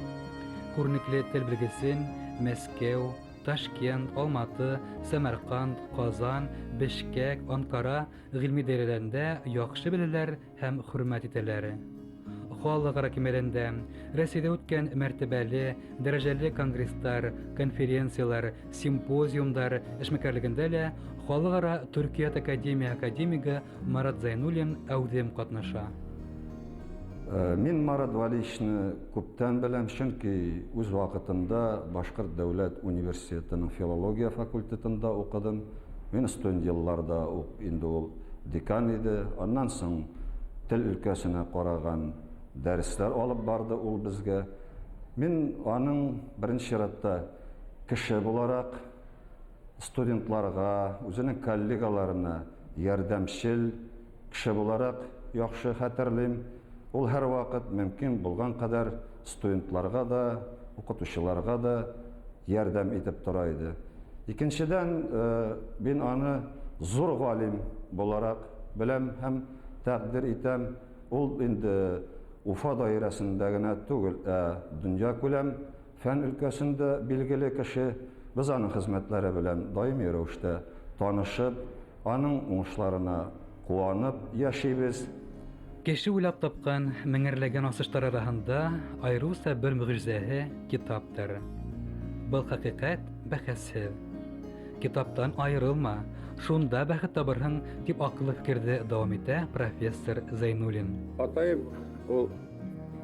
Күренекле тел белгесен Мәскәү, Ташкент, Алматы, Сәмәрканд, Казан, Бешкәк, Анкара ғилми даирәләрендә яҡшы беләләр һәм хөрмәт итәләр. Халыкара кимәлендә Рәсәйдә үткән мәртәбәле, дәрәҗәле конгресслар, конференцияләр, симпозиумдар эшмәкәрлегендә лә Халыкара Төркият академия академигы Марат Зәйнуллин әүҙем ҡатнаша. Мин Марат Валиевичны күптән беләм, чөнки үз вакытында Башкорт дәүләт университетының филология факультетында укыдым. Мин студент елларда ук инде ул декан иде. Аннан соң тел өлкәсенә караган дәресләр алып барды ул безгә. Мин аның беренче чиратта кеше буларак студентларга, үзенең коллегаларына ярдәмчел кеше буларак яхшы хәтерлим. Ул һәрвакыт мөмкин булган кадәр студентларга да, укытучыларга да ярдәм итеп тора иде. Икенчедән, мин аны зур галим буларак беләм һәм тәкъдир итәм. Ул инде Уфа даирәсендә генә түгел, ә дөньякүләм фән өлкәсендә билгеле кеше. Без аның хезмәтләре белән даими рәвештә танышып, аның уңышларына куанып яшибез. Кеше уйлап тапкан меңәрләгән асыштар араһында аеруча бер могҗизәһе китаптыр. Был хакыйкать бәхәссез. Китаптан аерылма, шунда бәхет табырһың, дип акыллы фикерҙе дауам итә профессор Зәйнуллин. Атайым ул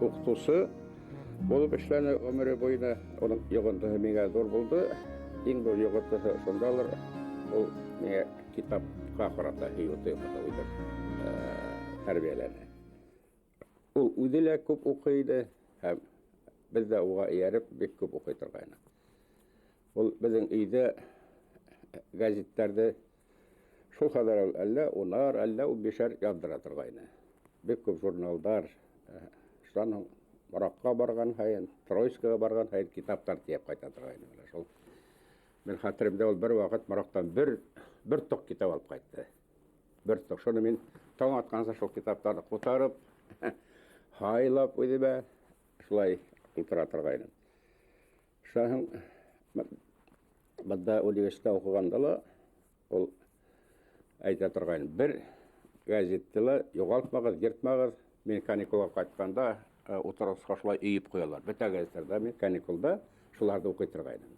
укытучы булып эшләне гомере буена. Уның йогынтыһы миңа ҙур булды. Иң ҙур йогынтыһы шундалыр. Ул миңа китапҡа ҡарата һөйөү тойғоһо уйҙыр тәрбиәләне. Ул үҙе лә күп уҡый ине һәм беҙ ҙә уға эйәреп бик күп уҡый торғайныҡ. Ул беҙҙең өйҙә гәзиттәрҙе шул хәҙәр ул әллә унар, әллә 15-әр яҙҙыра торғайны. Бик күп журналдар, шунан һуң Мораҡҡа барған һайын, Троицкиға барған һайын китаптар тейәп ҡайта торғайны. Менә шул. Мин хәтеремдә ул бер ваҡыт Мораҡтан бер тоҡ китап алып ҡайтты. Бер тоҡ. Шуны мин таң атҡанса шул китаптарҙы ҡутарып, һайлап үҙемә шулай ултыра торғайным. Шунан һуң бында университетта уҡығанда ла ул әйтә торғайны: бер газетты ла юғалтмағыҙ, йыртмағыҙ. Мин каникулға ҡайтҡанда ултырғысҡа шулай өйөп ҡуялар. Бөтә газеттарҙа мин каникулда шуларҙы уҡый торғайным.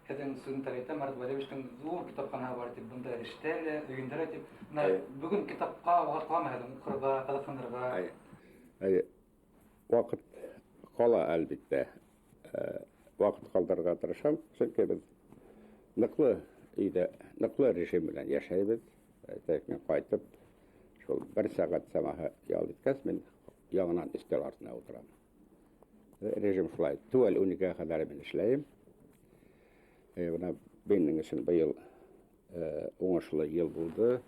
Һеҙҙең студенттар әйтә, Марат Валевичтың ҙур китапханаһы бар тип, бында эштә лә, өйөндә лә тип. Бына бөгөн китапҡа ваҡыт ҡаламы һеҙҙең уҡырға, ҡыҙыҡһынырға? Әйе, ваҡыт ҡала, әлбиттә. Ваҡыт ҡалдырырға тырышам, сөнки беҙ ныҡлы өйҙә, ныҡлы режим менән йәшәйбеҙ. Әйтәйек, мин ҡайтып, шул бер сәғәт самаһы ял иткәс, мин яңынан өҫтәл артына ултырам. Режим шулай. Теүәл 12-гә ҡәҙәр мин эшләйем. Бына минең өсөн быйыл уңышлы йыл булды.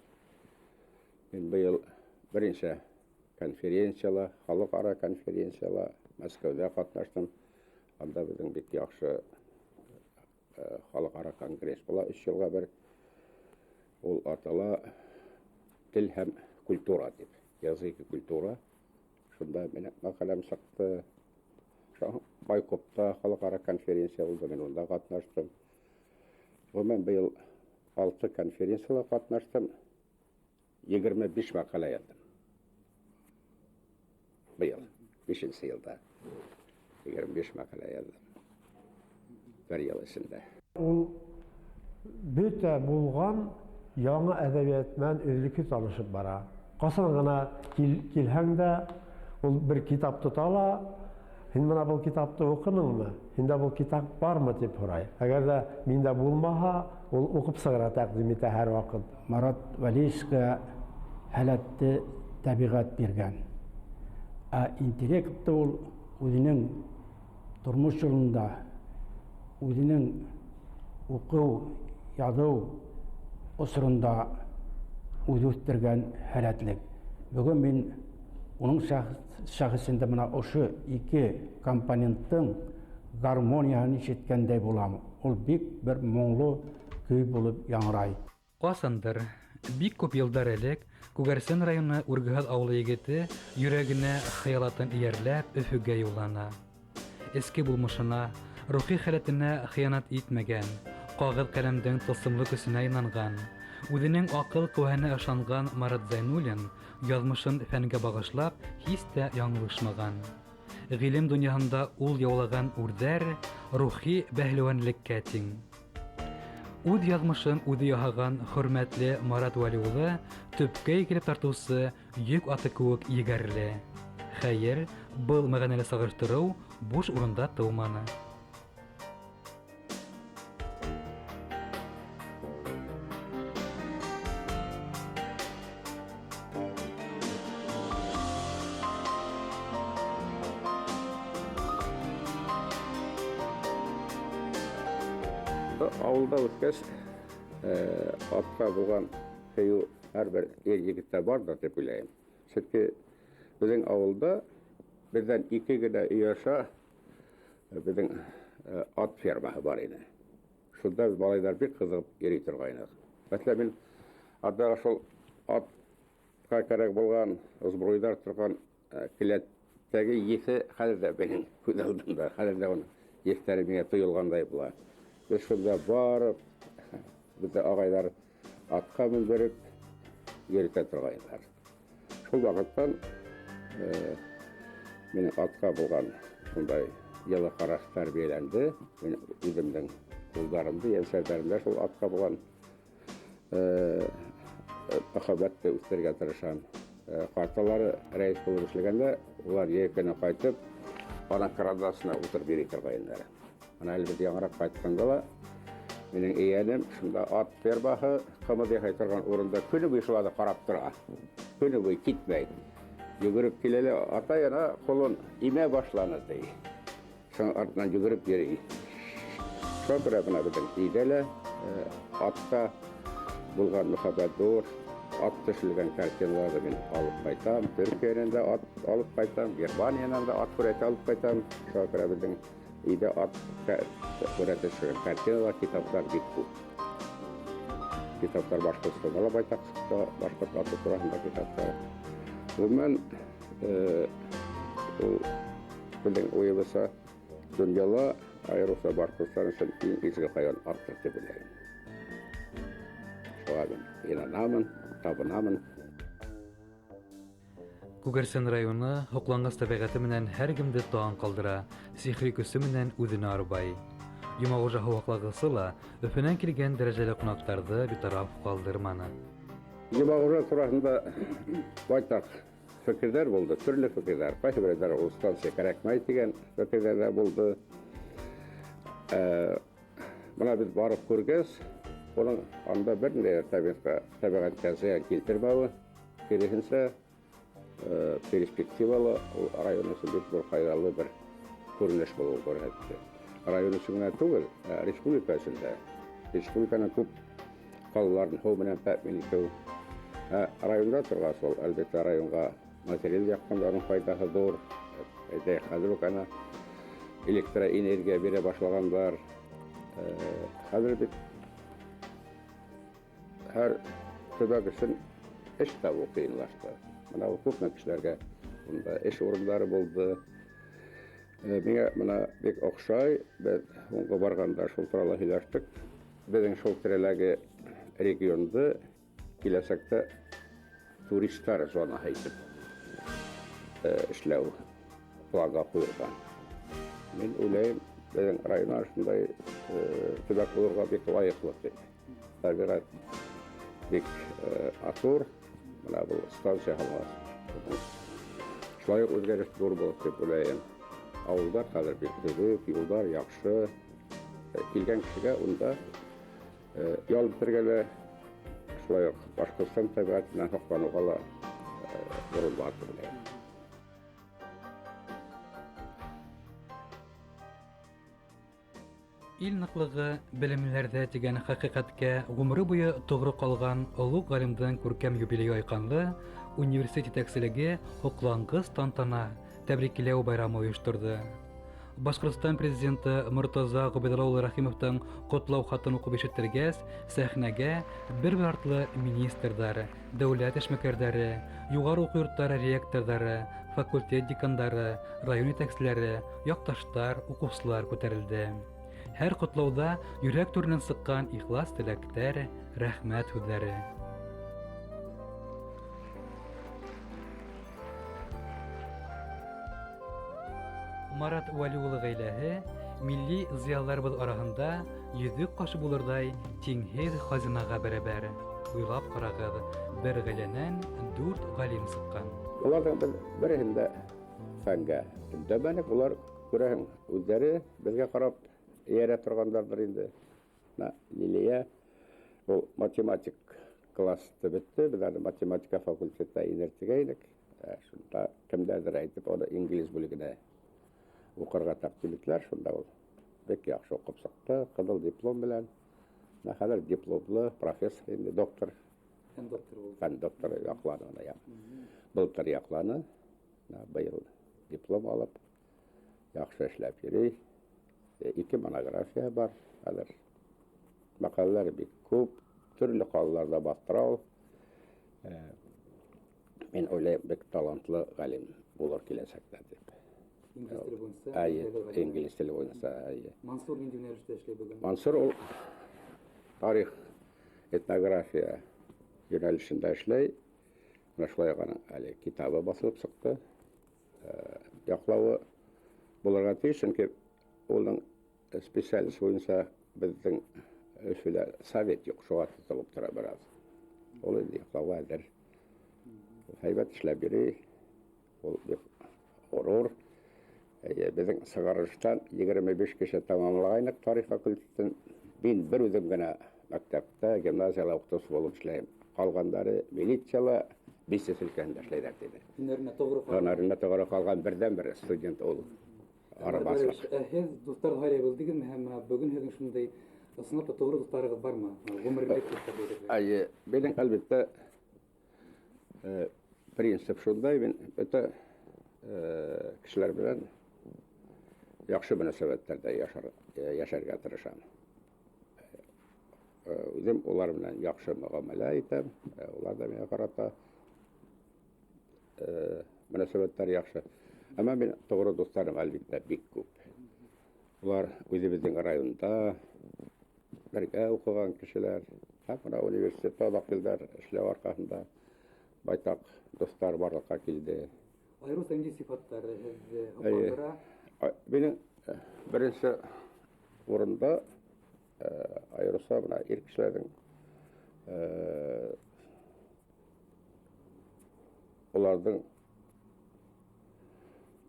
Мин быйыл беренсе конференцияла, халыҡ-ара конференцияла Мәскәүҙә ҡатнаштым. Анда беҙҙең бик яҡшы халыҡ-ара конгресс була 3 йылға бер. Ул атала тел һәм культура тип. Язык и культура. Шунда минең мәҡәләм сыҡты. Байкопта халыҡ-ара конференция булды, мин унда ҡатнаштым. Ғөмүмән, быйыл 6 конференцияла ҡатнаштым. 25 мәҡәлә яҙҙым. Быйыл, 5-нсе йылда 25 мәҡәлә яҙҙым. Бер йыл эсендә. Ул бөтә булған яңы әҙәбиәт менән өҙлөкһөҙ танышып бара. Ҡасан ғына килһәң дә, ул бер китап тота ла, һин бына был китапты уҡыныңмы? Һиндә был китап бармы тип һорай. Әгәр ҙә миндә булмаһа, ул уҡып сығырға тәҡдим итә һәр ваҡыт. Марат Вәлиевичка һәләтте тәбиғәт биргән. Ә интеллектты ул үҙенең тормош юлында, үҙенең уҡыу, яҙыу осоронда үҙе үҫтергән һәләтлек. Бөгөн мин уның шәхесендә бына ошо ике компоненттың гармонияһын ишеткәндәй булам. Ул бик бер моңло көй булып яңғырай. Ҡасандыр, бик күп йылдар элек Күгәрсен районы Үргәһаҙ ауылы егете йөрәгенә хыялатын эйәрләп Өфөгә юллана. Эске булмышына, рухи халәтенә хыянат итмәгән, Ҡағыҙ ҡәләмдең тылсымлы көсөнә инанған, үҙенең аҡыл ҡеүәһенә ышанған Марат Зәйнуллин яҙмышын фәнгә бағышлап һис тә яңылышмаған. Ғилем донъяһында ул яулаған үрҙәр рухи бәһлеүәнлеккә тиң. Үҙ яҙмышын үҙе яһаған хөрмәтле Марат Вәли улы төпкә егелеп тартыусы йөк аты кеүек егәрле. Хәйер, был мәғәнәле сағыштырыу буш урында тыуманы. Ауылда үҫкәс, атҡа булған һөйөү һәр бер ир егеттә барҙыр тип уйлайым. Сөнки беҙҙең ауылда беҙҙән ике генә өй аша беҙҙең ат фермаһы бар ине. Шунда беҙ малайҙар бик ҡыҙығып йөрөй торғайныҡ. Мәҫәлән, мин аттағы шул атҡа кәрәк булған сбруйҙар торған келәттәге еҫе хәҙер ҙә минең күҙ алдымда, хәҙер ҙә уның еҫтәре миңә тойолғандай була. Беҙ шунда барып, беҙҙе ағайҙар атҡа мендереп йөрөтә торғайнылар. Шул ваҡыттан минең атҡа булған шундай йылы ҡараш тәрбиәләнде. Мин үҙемдең улдарымды, йәнсәрҙәремдә шул атҡа булған мөхәббәтте үҫтерергә тырышам. Ҡарталары рәйес булып эшләгәндә, улар йәй көнө ҡайтып, аның карандасына ултырып йөрөй торғайнылар. Бына әле беҙ яңыраҡ ҡайтҡанда ла минең ейәнем шунда ат фермаһы ҡымыҙ яһай торған урында көнө буйы шуларҙы ҡарап тора. Көнө буйы китмәй. Йүгереп килә лә, атай ана ҡолон имә башланы, ти. Шуның артынан йүгереп йөрөй. Шуға күрә бына беҙҙең өйҙә лә атҡа булған мөхәббәт ҙур. Ат төшөрөлгән картиналарҙы мин алып ҡайтам. Төркиәнән дә ат алып ҡайтам, Германиянан да ат һүрәте алып ҡайтам. Шуға күрә беҙҙең өйҙә ат һүрәте төшөрөлгән картиналар, китаптар бик күп. Китаптар Башҡортостанда ла байтаҡ сыҡты, башҡорт аты тураһында китаптар. Ғөмүмән, ул беҙҙең уйыбыҙса, донъяла айырыуса Башҡортостан өсөн иң изге хайуан аттыр тип уйлайым. Шуға мин инанамын, табынамын. Күгәрсен районы һоҡланғыс тәбиғәте менән һәр кемде таң ҡалдыра, сихри көсө менән үҙенә арбай. Йомағужа һыу һаҡлағысы ла Өфөнән килгән дәрәжәле ҡунаҡтарҙы битараф ҡалдырманы. Йомағужа тураһында байтаҡ фекерҙәр булды, төрлө фекерҙәр. Ҡайһы берәүҙәр ул станция кәрәкмәй тигән фекерҙәр ҙә булды. Бына беҙ барып күргәс, уның анда бер ниндәй тәбиғәткә зыян килтермәүе, киреһенсә, перспективалы ул район өсөн бик ҙур файҙалы бер күренеш булыуын күрһәтте. Район өсөн генә түгел, республика өсөн дә. Республиканың күп ҡалаларын һыу менән тәьмин итеү. Районда торғас ул, әлбиттә, районға материал яҡтан да уның файҙаһы ҙур. Әйтәйек, хәҙер үк ана электроэнергия бирә башлағандар. Хәҙер бит һәр төбәк өсөн эш табыу ҡыйынлашты. Бына ул күпме кешеләргә унда эш урындары булды. Миңә бына бик оҡшай, беҙ һуңғы барғанда шул турала һөйләштек. Беҙҙең шул тирәләге регионды киләсәктә туристар зонаһы итеп эшләү планға ҡуйылған. Мин уйлайым, беҙҙең район шундай төбәк булырға бик лайыҡлы тип. Тәбиғәт бик матур, бына был станция һалынғас. Шулай уҡ үҙгәреш ҙур булыр тип уйлайым. Ауылдар хәҙер бик төҙөк, юлдар яҡшы. Килгән кешегә унда ял итергә лә, шулай уҡ Башҡортостан тәбиғәте менән һоҡланыуға ла урын бар тип уйлайым. Ил ныҡлығы белемлеләрҙә тигән хәҡиҡәткә ғүмере буйы тоғро ҡалған олуғ ғалимдың күркәм юбилейы айҡанлы университет етәкселеге һоҡланғыс тантана тәбрикләү байрамы ойошторҙо. Башҡортостан президенты Мортаза Ғөбәйҙулла улы Рәхимовтың ҡотлау хатын уҡып ишеттергәс, сәхнәгә бер-бер артлы министрҙар, дәүләт эшмәкәрҙәре, юғары уҡыу йорттары ректорҙары, факультет декандары, район етәкселәре, яҡташтар, уҡыусылар күтәрелде. Һәр ҡотлауҙа йөрәк түренән сыҡҡан ихлас теләктәр, рәхмәт һүҙҙәре. Марат Вәли улы ғаиләһе милли зыялыларыбыҙ араһында йөҙөк ҡашы булырҙай тиңһеҙ хазинаға бәрәбәр. Уйлап ҡарағыҙ, бер ғаиләнән дүрт ғалим сыҡҡан. Уларҙың беҙ береһен дә фәнгә өндәмәнек. Улар, күрәһең, үҙҙәре беҙгә ҡарап эйәрә торғандарҙыр инде. Бына Лилиә ул математик класты бөттө. Беҙ аны математика факультетына инер тигәйнек. Шунда кемдәрҙер әйтеп, уны инглиз бүлегенә уҡырға тәҡдим иттеләр. Шунда ул бик яҡшы уҡып сыҡты, ҡыҙыл диплом менән. Бына хәҙер дипломлы профессор инде, доктор. Фән докторы булды. Фән докторы яҡланы уны, я. Былтыр яҡланы. Бына быйыл диплом алып, яҡшы эшләп йөрөй. Ике монография бар хәҙер. Мәҡәләләре бик күп, төрлө ҡалаларҙа баҫтыра ул. Мин уйлайым, бик талантлы ғалим булыр киләсәктә тип. Инглиз теле буйынса, Әйе, билгеле ғалим. инглиз теле буйынса, әйе. Мансур ниндәй йүнәлештә эшләй бөгөн? Мансур ул тарих, этнография йүнәлешендә эшләй. Менә шулай уҡ аның әле китабы баҫылып сыҡты. Яҡлауы булырға тейеш, сөнки уның специалист буйынса беҙҙең Өфөлә совет юҡ, шуға тотолоп тора бер аҙ. Ул инде яҡлауға әҙер. Ул һәйбәт эшләп йөрөй. Ул бик ғорур. Әйе, беҙҙең сығарылыштан 25 кеше тамамлағайныҡ тарих факультетын. Мин бер үҙем генә мәктәптә, гимназияла уҡытыусы булып эшләйем. Ҡалғандары милицияла, бизнес өлкәһендә эшләйҙәр тине. Һөнәренә тоғро ҡалған. Һөнәренә тоғро ҡалған берҙән-бер студент ул. Арабаслыҡ. Ә һеҙ дуҫтарҙы һайлай белдегеҙме һәм бына бөгөн һеҙҙең шундай ысынлап та тоғро дуҫтарығыҙ бармы? Ғүмерлек дуҫтар әйтерҙәр. Әйе, минең әлбиттә, принцип шундай, мин бөтә, кешеләр менән яҡшы мөнәсәбәттәрҙә йәшәргә тырышам. Үҙем улар менән яҡшы мөғәмәлә итәм, улар ҙа миңә ҡарата, мөнәсәбәттәр яҡшы. Әммә мин тоғро дуҫтарым әлбиттә бик күп. Улар үҙебеҙҙең районда бергә уҡыған кешеләр, һәм бына университетта оҙаҡ йылдар эшләү арҡаһында байтаҡ дуҫтар барлыҡҡа килде. Айырыуса ниндәй сифаттар һеҙҙе Әйе. һоҡландыра? Минең беренсе урында, айырыуса бына ир кешеләрҙең, уларҙың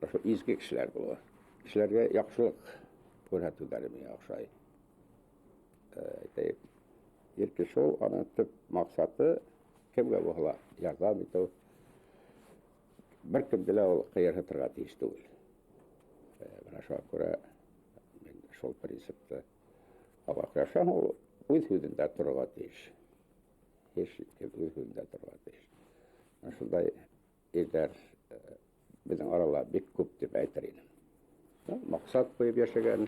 ошо изге кешеләр булыуы. Кешеләргә яҡшылыҡ күрһәтеүҙәре миңә оҡшай. Әйтәйек, ир кеше ул, аның төп маҡсаты кемгә булһа ла ярҙам итеү. Бер кемде лә ул ҡыйырһытырға тейеш түгел. Бына шуға күрә мин шул принципты алға ҡуям. Ул үҙ һүҙендә торорға тейеш. Һис шикһеҙ үҙ һүҙендә торорға тейеш. Бына шундай ирҙәр, беҙҙең арала бик күп тип әйтер инем. Маҡсат ҡуйып йәшәгән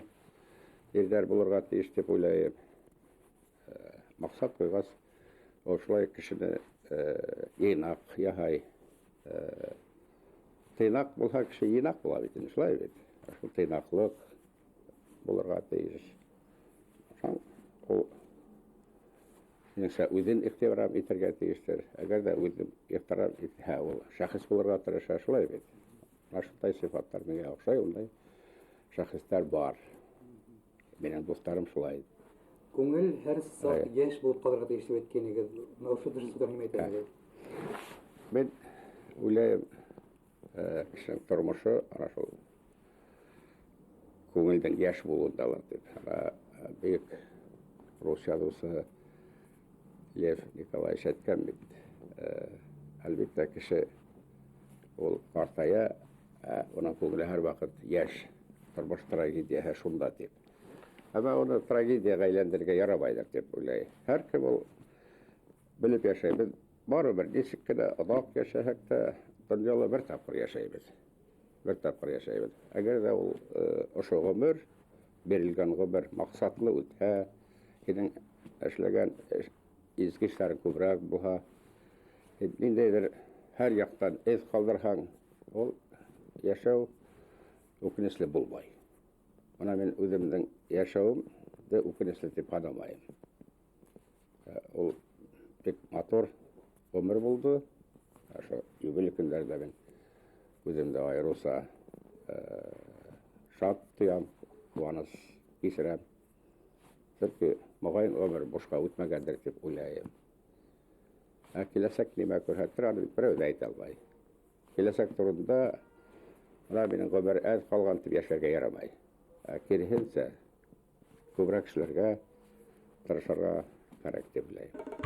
ирҙәр булырға тейеш тип уйлайым. Маҡсат ҡуйғас, ул шулай кешене, йыйнаҡ яһай. Тыйнаҡ булһа, кеше йыйнаҡ була бит инде, шулай бит. Шул тыйнаҡлыҡ булырға тейеш. Шул ул минеңсә үҙен ихтирам итергә тейештер. Әгәр ҙә үҙен ихтирам итһә, ул шәхес булырға тырыша, шулай бит. Бына шундай сифаттар миңә оҡшай, ундай шәхестәр бар. Минең дуҫтарым шулай. Күңел һәр саҡ Әйе. йәш булып ҡалырға тейеш тип әйткәнегеҙ. Бына ошо төшөнсәгә нимә әйтәһегеҙ? Мин уйлайым, кешенең тормошо ана шул күңелдең йәш булыуындалыр тип. Ана бөйөк рус яҙыусыһы Лев Николаевич әйткән бит. Әлбиттә, кеше ул ҡартая, ә уның күңеле һәр ваҡыт йәш. Тормош трагедияһы шунда тип. Әммә уны трагедияға әйләндерергә ярамайҙыр тип уйлай. Һәр кем ул белеп йәшәй. Беҙ барыбер нисек кенә оҙаҡ йәшәһәк тә, донъяла бер тапҡыр йәшәйбеҙ. Бер тапҡыр йәшәйбеҙ. Әгәр ҙә ул, ошо ғүмер, бирелгән ғүмер маҡсатлы үтһә, һинең эшләгән изге эштәрең күберәк булһа, ниндәйҙер һәр яҡтан эҙ ҡалдырһаң, ул йәшәү үкенесле булмай. Бына мин үҙемдең йәшәүемде үкенесле тип һанамайым. Ул бик матур ғүмер булды. Ошо юбилей көндәрендә мин үҙемде айырыуса шат тоям, ҡыуаныс кисерәм. Сөнки моғайын ғүмер бушҡа үтмәгәндер тип уйлайым. Ә киләсәк нимә күрһәтер, аны берәү ҙә әйтә алмай. Киләсәк турында бына минең ғүмер әҙ ҡалған тип йәшәргә ярамай. Ә киреһенсә, күберәк эшләргә, тырышырға кәрәк тип уйлайым.